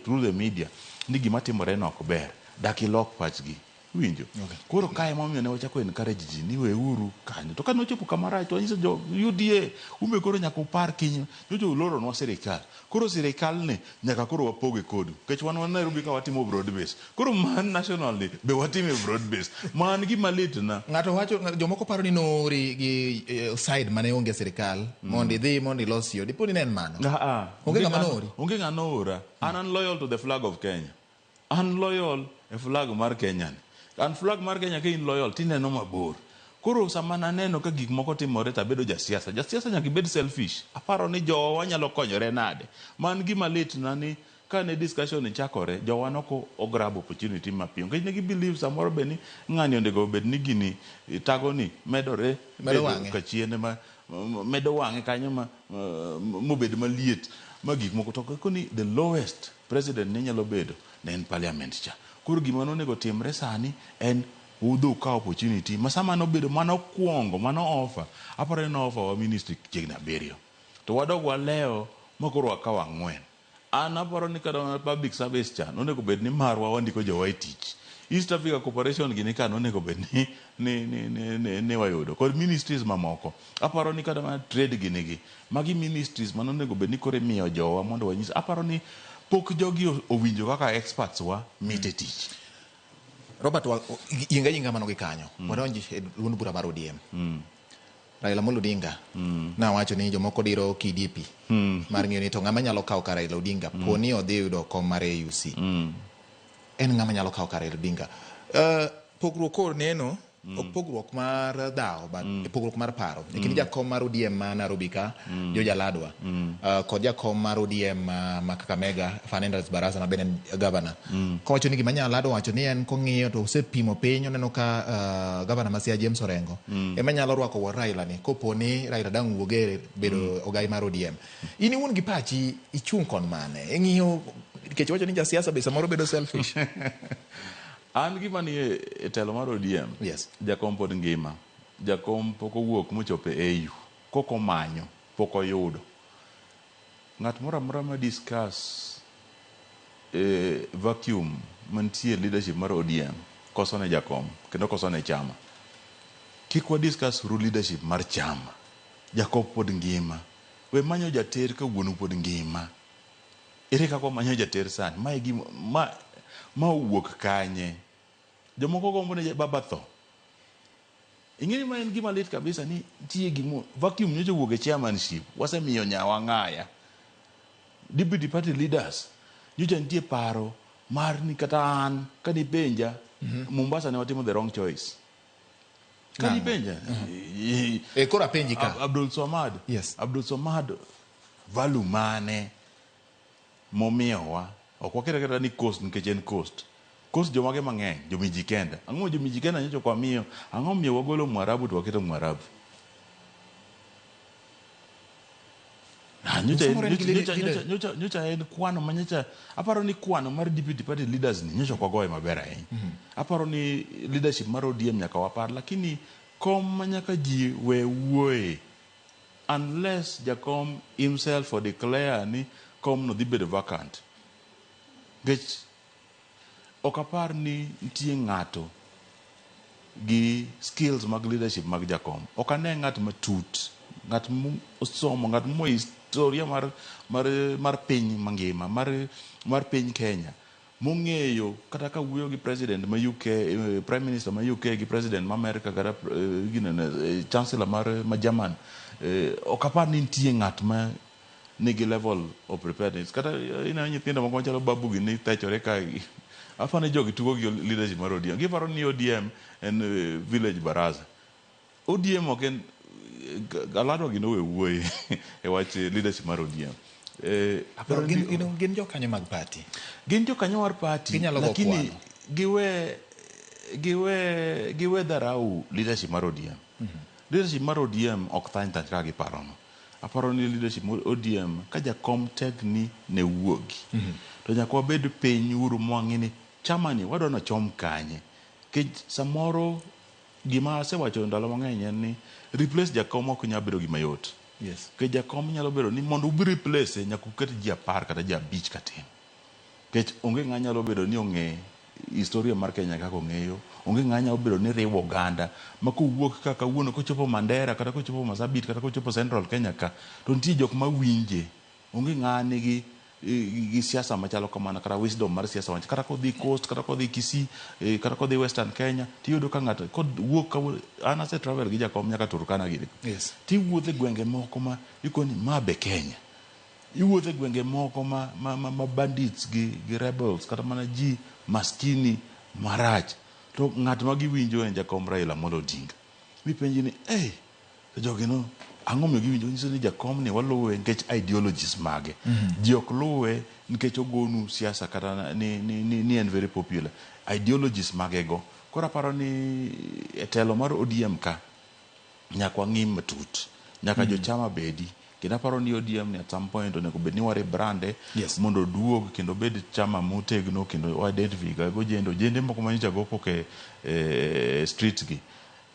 Speaker 29: through the media ni gima timore no ok ber, dak ilok pachgi. Iwinjo? Koro kae emomiyo ne wachako encourage ji ni weuru kanyo. To kane ochopo kama rach to wanyiso jo UDA, un be koro nyaka upar kiny, nyocha uloronwa sirikal. Koro sirikal ni nyaka koro wapoge kodu. Nikech wan wan Nairobi ka watimo broad base. Koro man national ni be watime broad base. Man gima litna.
Speaker 1: Ng'ato wacho, jomoko paro ni noori gi side mane onge sirikal mondo idhi mondo ilos yo. Dipo ni ne en mano?
Speaker 29: Ah, ah.
Speaker 1: Onge ng'ama noori?
Speaker 29: Onge ng'ama noora. An loyal to the flag of Kenya. An loyal e flag mar Kenya ni. An flag mar Kenya ka in loyal tineno mabor. Koro sama naneno ka gik moko timore to abedo jasiasa. Jasiasa nyaka ibed selfish. Aparo ni jowa nyalo konyore nade. Man gima litna ni kane discussion ni chakore, jowa nok o grab opportunity mapiyo. Nikech ne gi believe samoro be ni ng'ani onego obed ni gini tago ni medore
Speaker 1: Medo
Speaker 29: bedo
Speaker 1: wang'e.
Speaker 29: kachiende ma medo wang'e kanyo ma mobed maliet ma gik moko to koni the lowest president ne nyalo bedo ne en parliament cha. Koro gima nonego timre sani en udhi ukaw opportunity ma sama nobedo mano kuongo mano offer aparo ni no offer wa ministry chiegni 7 to wadog walewo ma koro wakawo 4. An aparo ni kata mana public service cha nonego bed ni marwa wandiko jowa e tich. East Africa Corporation gini ka nonego bed ni ni ni ni, ni, ni wayudo kod ministries mamoko. Aparo ni kata mana trade gini gi magi ministries manonego bed ni koro imiyo jowa mondo wanyis. Aparo ni pok jogi owinjo kaka experts wa mit e tich.
Speaker 1: Robert, yinga yinga mano gi kanyo. Wadonj e duond bura mar ODM. Raila Amolo Odinga nawacho ni jomoko diro kidi e pi mar ng'eyo ni to ng'ama nyalo kawo kar Raila Odinga po ni odhi yudo kom mar AUC. En ng'ama nyalo kawo kar Raila Odinga. Pogruok kor neno ok pogruok mar dhawo but pogruok mar paro. E kind jakom mar ODM ma Nairobi ka, George Aladwa, kod jakom mar ODM ma Kakamega, Fernandes Barasa ma bende en governor. Kowacho ni gima Aladwa wacho ni en kong'iyo to osepimo piny oneno ka governor ma Siaya James Orengo ema nyalo rwako wuon Raila ni kopo ni Raila dang' wuog e bedo ogai mar ODM. In iwuon gi pachi ichung' kon mane? Ing'iyo nikech iwacho ni jasiasa be samoro bedo selfish.
Speaker 29: An gima ni e telo mar ODM, jakom pod ngima. Jakom pok owuok mochopo e AU. Kok omanyo, pok oyudo. Ng'at moro amora ma discuss vacuum mantie leadership mar ODM koso ne jakom kendo koso ne chama. Kik wa discuss uru leadership mar chama. Jakom pod ngima. We manyo jater ka wuonu pod ngima. Ere kaka wamanyo jater sani? Ma e gima ma owuok kanye? Jomoko gombo ni baba tho. Ing'e ni ma en gima lit kabisa ni nitie gimo vacuum nyocha owuok e chairmanship. Wasemiyo nyawa ng'aya. Deputy party leaders nyocha nitie paro mar ni kata an kanipenja Mombasa ne watimo the wrong choice. Kanipenja
Speaker 1: koro apenji ka.
Speaker 29: Abdul Swamad.
Speaker 1: Yes.
Speaker 29: Abdul Swamad value mane momiyowa ok wakete kata ni coast nikech en coast. Coast jomage mang'eny Jomijikenda. Ang'o Jomijikenda nyocha ok wamiyo? Ang'o miyo wagolo Mwarabu to waketo Mwarabu? Nyocha en kwano ma nyocha aparo ni kwano mar deputy party leaders ni nyocha ok wagoye maber ahinya. Aparo ni leadership mar ODM nyaka wapar lakini kom ma nyaka ji we wuoye unless jakom himself o declare ni kom no dhi bedo vacant. Nikech ok apar ni nitie ng'ato gi skills mag leadership mag jakom. Ok ane ng'at matut, ng'at mosomo, ng'at mo historia mar piny mangima, mar piny Kenya. Mong'eyo kata ka wuoyo gi president ma UK, prime minister ma UK gi president ma America kata chancellor ma German. Ok apar ni nitie ng'at ma nigi level of preparedness. Kata ineno nyithindo moko machalo babu gi ni thechore ka. Aparo ni jogi tugo gi leadership mar ODM. Giparo ni ODM en village baraza. ODM ok en Aladwa gi nowe wuoye e wach leadership mar ODM.
Speaker 1: Gin jokanyo mag party.
Speaker 29: Gin jokanyo mar party. Lakini giwe dharau leadership mar ODM. Leadership mar ODM ok thany thany kaka giparono. Aparo ni leadership mar ODM ka jakom tek ni ne wuogi. To nyaka wabed piny uru mwang'e ni chama ni wadwa nochom kanye. Nikech samoro Gima asewacho ndalo mang'eny en ni replace jakom ok nyal bedo gima yot.
Speaker 1: Yes.
Speaker 29: Nikech jakom nyalo bedo ni mondo ubi replace nyaka uket ji 10 kata ji 5 katin. Nikech onge ng'a nyalo bedo ni ong'e historia mar Kenya kaka ong'eyo, onge ng'a nyalo bedo ni riwo oganda ma kowuok ka kawuono kochopo Mandera kata kochopo Marsabit kata kochopo Central Kenya ka to nitie jok ma winje. Onge ng'a nigi gi siasa machalo kamano kata wisdom mar siasa machalo kata kodhi Coast kata kodhi Kisii kata kodhi Western Kenya tiyudo ka ng'ato kowuok kawuono an ase travel gi jakom nyaka Turkana gini.
Speaker 1: Yes.
Speaker 29: Tiwuotho e gwenge moko ma ikoni ma be Kenya. Iwuotho e gwenge moko ma, ma, ma, ma bandits gi, gi rebels kata mana ji maskini marach to ng'at ma giwinjo en jakom Raila Amolo Odinga. Mipenji ni hey, to jogi no ang'o omiyo giwinjo nyiso ni jakom ni waluwe nikech ideologies mage. Ji ok luwe nikech ogonu siasa kata ni, ni, ni, ni en very popular. Ideologies mage go. Koro aparo ni e telo mar ODM ka nyaka wang'i matut. Nyaka jochama bedi. Kendo aparo ni ODM ni at some point onego bed ni wa rebrand
Speaker 1: Yes.
Speaker 29: mondo oduog kendo obed chama motegno kendo wa identify ga gojende ojende moko manyocha go koko e, e streets gi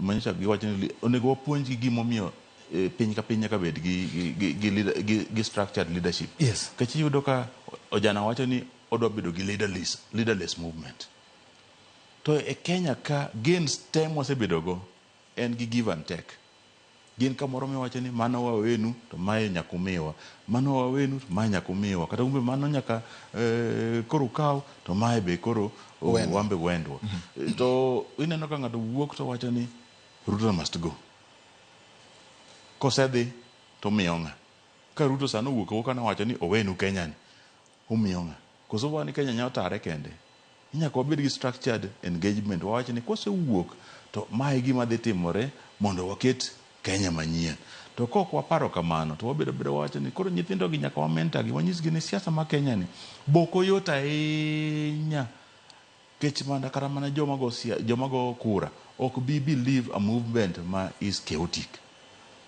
Speaker 29: manyocha giwacho ni onego wapuonjgi gimomiyo piny ka piny nyaka bed gi, gi, gi, gi, leader, gi, gi structured leadership.
Speaker 1: Yes.
Speaker 29: Nikech iyudo ka ojana wacho ni odwa bedo gi leaderless, leaderless movement. To e Kenya ka gains te mwasebedogo en gi give and take. Gin kamoro miwacho ni mano wawenu to mae nyaka umiwa, mano wawenu to mae nyaka umiwa, kata umbe mano nyaka koro ukaw to mae be koro wambe wendwa. To ineno ka ng'ato wuok to wacho ni Ruto must go. Kosedhi to umiyo ng'a? Ka Ruto sani owuok awuoka nowacho ni owenu Kenya ni, umiyo ng'a? Koso wan Kenya nyalo tare kende? Nyaka wabed gi structured engagement. Wawach ni kwasewuok to mae gima dhi timore mondo waket Kenya manyien. To kok waparo kamano to wabedo bedo wawacho ni koro nyithindo gi nyaka wamenta gi wanyisgi ni siasa ma Kenya ni boko yot ahinya. Kech mana kata mana joma go joma go kura ok bi believe a movement ma is chaotic.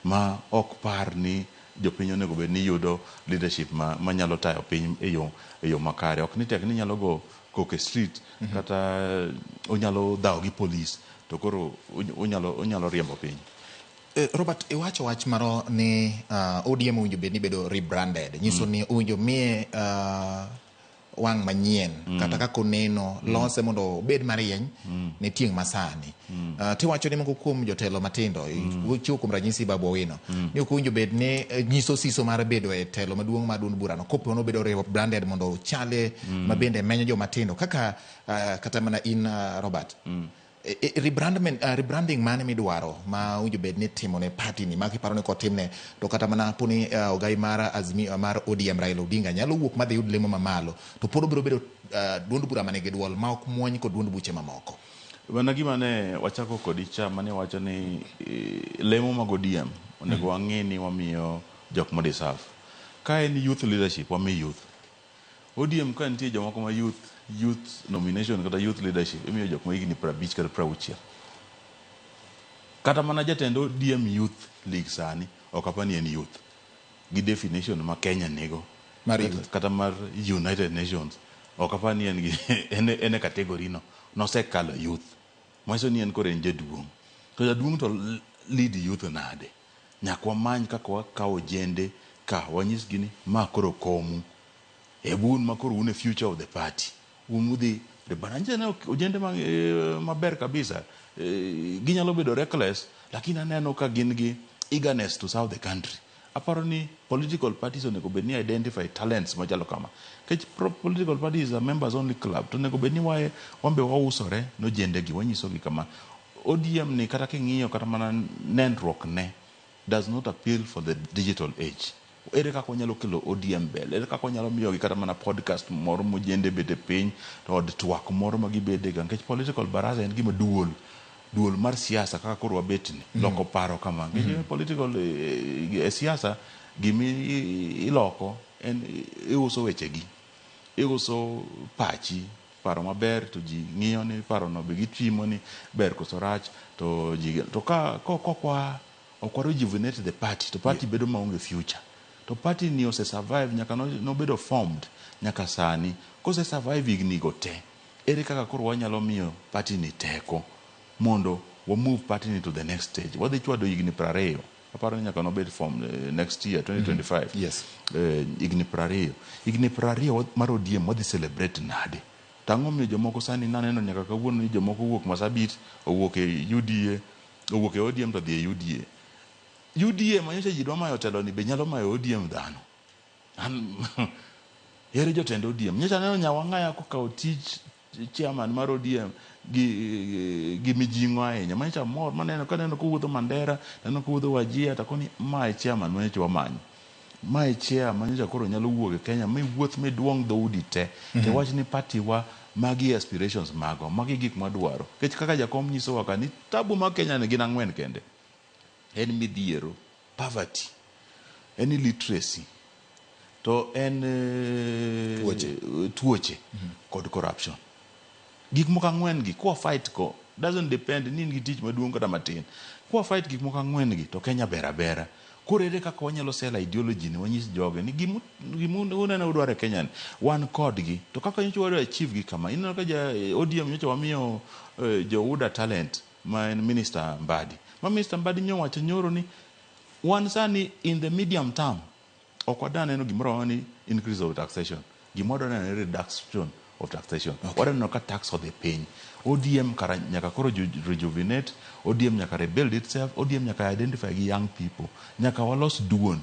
Speaker 29: Ma ok par ni jopiny onego bed ni yudo leadership ma manyalo tayo piny e yo e yo makare. Ok ni tek ni nyalo go koko e street kata onyalo dhawo gi police to koro onyalo onyalo riembo piny.
Speaker 1: Robert, iwacho wach maro ni ODM owinjo bed ni bedo rebranded. Nyiso ni owinjo miye wang' manyien kata kaka oneno lose mondo obed marieny ne tieng' masani. Tiwacho ni moko kuom jotelo matindo, chiwo kuom ranyisi Babu Owino, ni ok owinjo bed ni nyiso siso mar bedo e telo maduong' mar duond burano kopo nobedo rebranded mondo ochale ma bende menyo joma tindo kaka kata mana in Robert. Rebranding mane midwaro ma owinjo bed ni timo ne party ni ma kiparo ni kotimne to kata mana poni ogai mar Azimio mar ODM Raila Odinga nyalo wuok madhi yud lemo mamalo to pod obiro bedo duond bura manigi duol ma ok muony kod duond buche mamoko.
Speaker 29: Mana gima ne wachako kodi cha mane wacho ni lemo mag ODM onego wang'i ni wamiyo jok mo deserve. Ka en youth leadership wami youth. ODM ka nitie jomoko ma youth youth nomination kata youth leadership imiyo jok ma higni 50 kata 60. Kata mana jatend ODM Youth League sani ok apar ni en youth gi definition ma Kenya nigo
Speaker 1: Mar
Speaker 29: kata,
Speaker 1: youth.
Speaker 29: kata mar United Nations ok apar ni en gi en e category no nosekalo youth manyiso ni en koro en jaduong'. To jaduong' to lead youth nade? Nyaka wamany kaka wakawo ojende ka wanyisgi ni ma koro komu. Ebu un ma koro un e future of the party. Un udhi rebrand. Ojende ma, maber kabisa. Ginyalo bedo reckless, lakini aneno ka gin gi eagerness to serve the country. Aparo ni political parties onego bed ni identify talents machalo kama. Nikech political party is a members only club. To onego bed ni wambe wausore nojende gi, wanyisogi kama. ODM ni kata king'iyo kata mana nenruok ne does not appeal for the digital age. Ere kaka wanyalo kelo ODM mbele? Ere kaka wanyalo miyogi kata mana podcast moro mojende bede piny to od twak moro ma gibede ga nikech political baraza en gima duol duol mar siasa kaka koro wabet ni loko paro kama nikech political e siasa gimi iloko en iuso wechegi iuso pachi paro maber to ji ng'iyo ni paro no be gipimo ni ber koso rach to ji to ka kokwa ok wa rejuvenate the party to party bedo maonge future to party ni ose survive nyaka nobedo formed nyaka sani kose survive higni go te ere kaka koro wanyalo miyo party ni teko mondo wa move party ni to the next stage. Wadhi chwado higni 20, aparo ni nyaka nobed from next year 2025.
Speaker 1: Yes.
Speaker 29: Higni 20, higni 20 mar ODM wadhi celebrate nade? Tang'o miyo jomoko sani naneno nyaka kawuono ni jomoko owuok Masabit, owuok e UDA, owuok e ODM to dhi e UDA. UDA manyocha ji dwa mayo telo ni be nyalo mayo ODM dhano. An ere jotend ODM? Nyocha aneno Nyawang'aya kokawo tich chairman mar ODM gi mijing'o ahinya. Manyocha mor maneno kaneno kowuotho Mandera, taneno kowuotho Wajir, takoni mae chairman manyocha wamanyo. Mae chair manyocha koro nyalo wuok e Kenya miwuoth miduong' dhoudi te. To wach ni party wa magi aspirations mago, magi gik mwadwaro. Nikech kaka jakom nyisowa ka ni tabu mag Kenya ni gin 4 kende. En midhiero, poverty, en illiteracy, to en tuoche kod corruption. Gik moko 4 gi kwa fight ko doesn't depend ni in gi tich maduong' kata matin. Kwa fight gik moko 4 gi to Kenya ber abera. Koro ere kaka wanyalo sell ideology ni wanyis joge ni gimu uneno udwaro e Kenya ni wan kodgi to kaka nyocha wadwa achieve gi kama. Ineno ka ja ODM nyocha wamiyo jo UDA talent ma en Minister Mbadi. Ma Minister Mbadi nyowacho nyoro ni wan sani in the medium term ok wadwa neno gimoro ni increase of taxation. Gima wadwa neno ni reduction of taxation. Okay. Wadwa neno ka tax odhi piny. ODM kara nyaka koro rejuvenate, ODM nyaka rebuild itself, ODM nyaka identify gi young people. Nyaka walos duol.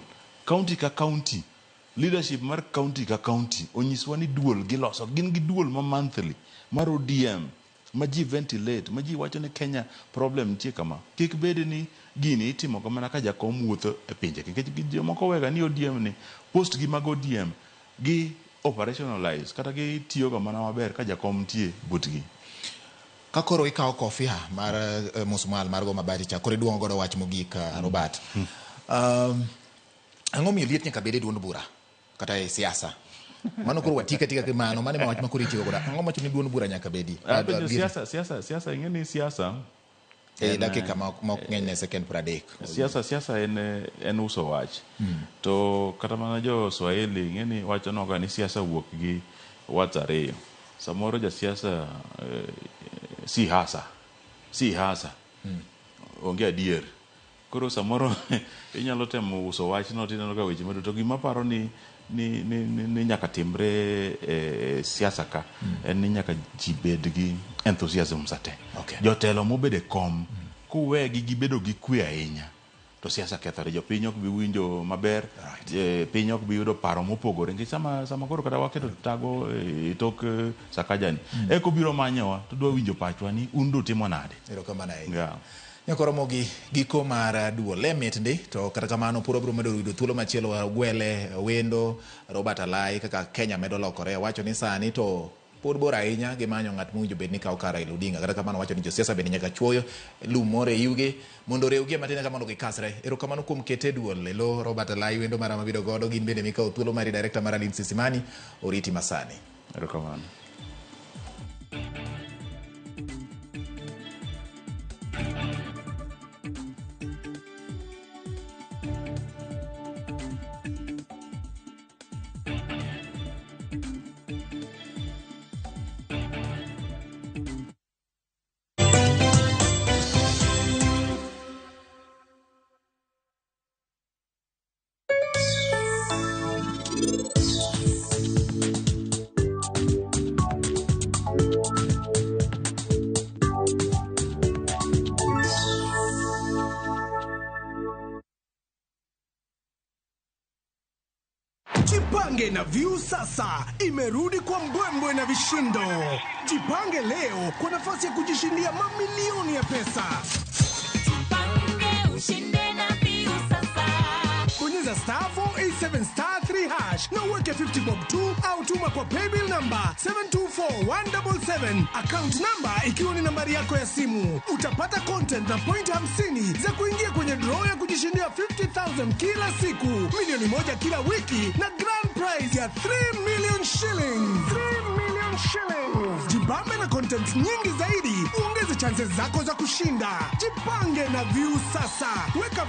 Speaker 29: County ka county, leadership mar county ka county onyiswa ni duol giloso. Gin gi duol ma monthly mar ODM ma ji ventilate, ma ji wacho ni Kenya problem nitie kama. Kik bed ni gini itimo kamana ka jakom wuotho e pinje. Nikech jomoko wega ni ODM ni post gi mag ODM gi operationalize kata gi tiyo mana maber ka jakom nitie butgi.
Speaker 1: Ka koro ikawo kofia mar musmal mar go mabati cha koro iduong'o godo wach mogik Robert. Ang'o miyo liet nyaka bed e duond bura kata e siasa? Mano koro watika tika mano mano ema wach ma koro itiyo godo. Ang'o macho ni duond bura nyaka bedi?
Speaker 29: Siasa ing'e ni siasa
Speaker 1: e dakika ma ok ng'eny ne second 30.
Speaker 29: Siasa en uso wach. To kata mana jo Swahili ing'e ni wacho noga ni siasa wuok gi wach ariyo. Samoro ja siasa si hasa onge adier. Koro samoro inyalo temo uso wach no tineno ka weche maduto. To gima paro ni nyaka timre siasa ka en ni nyaka ji bed gi enthusiasm sate.
Speaker 1: Okay.
Speaker 29: Jotelo mobedo e kom kuwegi gibedo gi kwe ahinya to siasa kethore. Jopiny ok bi winjo maber, right. Piny ok bi yudo paro mopogore nikech sama koro kata waketo tago e tok Sakaja ni eko biro manyowa to dwa winjo pachwa ni un do timo nade.
Speaker 1: Erokamano ahinya. Yeah. Nyakoromogi giko mar duol e mit ndi to kata kamano puro biro medo yudo thuolo machielo gwele wendo Robert Alai kaka Kenya medo lokore. Wacho ni sani to pod bor ahinya gi manyo ng'at mowinjo bed ni kawo kar Raila Odinga. Kata kamano wacho ni josiasa bende nyaka chuoyo lum moro e iwgi mondo oriwgi matin ka mondo gikasre. Erokamano kuom kete duol elo Robert Alai wendo mara mabiro godo gin bende mikawo thuolo mari director mara Lindsay Simani oriti masani.
Speaker 29: Erokamano.
Speaker 2: Jipange na View sasa imerudi kwa mbwembwe na vishindo. Jipange leo kwa nafasi ya kujishindia mamilioni ya pesa.
Speaker 3: Jipange ushinde na View sasa.
Speaker 2: Bonyeza star 487 star 3 hash na uweke 50 bob 2 au tuma kwa paybill number 724177, account number ikiwa ni nambari yako ya simu. Utapata content na point 50 za kuingia kwenye draw ya kujishindia 50,000 kila siku, milioni 1 kila wiki na grand prize ya 3 million shillings. 3 million shillings. Jibambe na content nyingi zaidi, uongeze chances zako za kushinda. Jipange na View sasa. Weka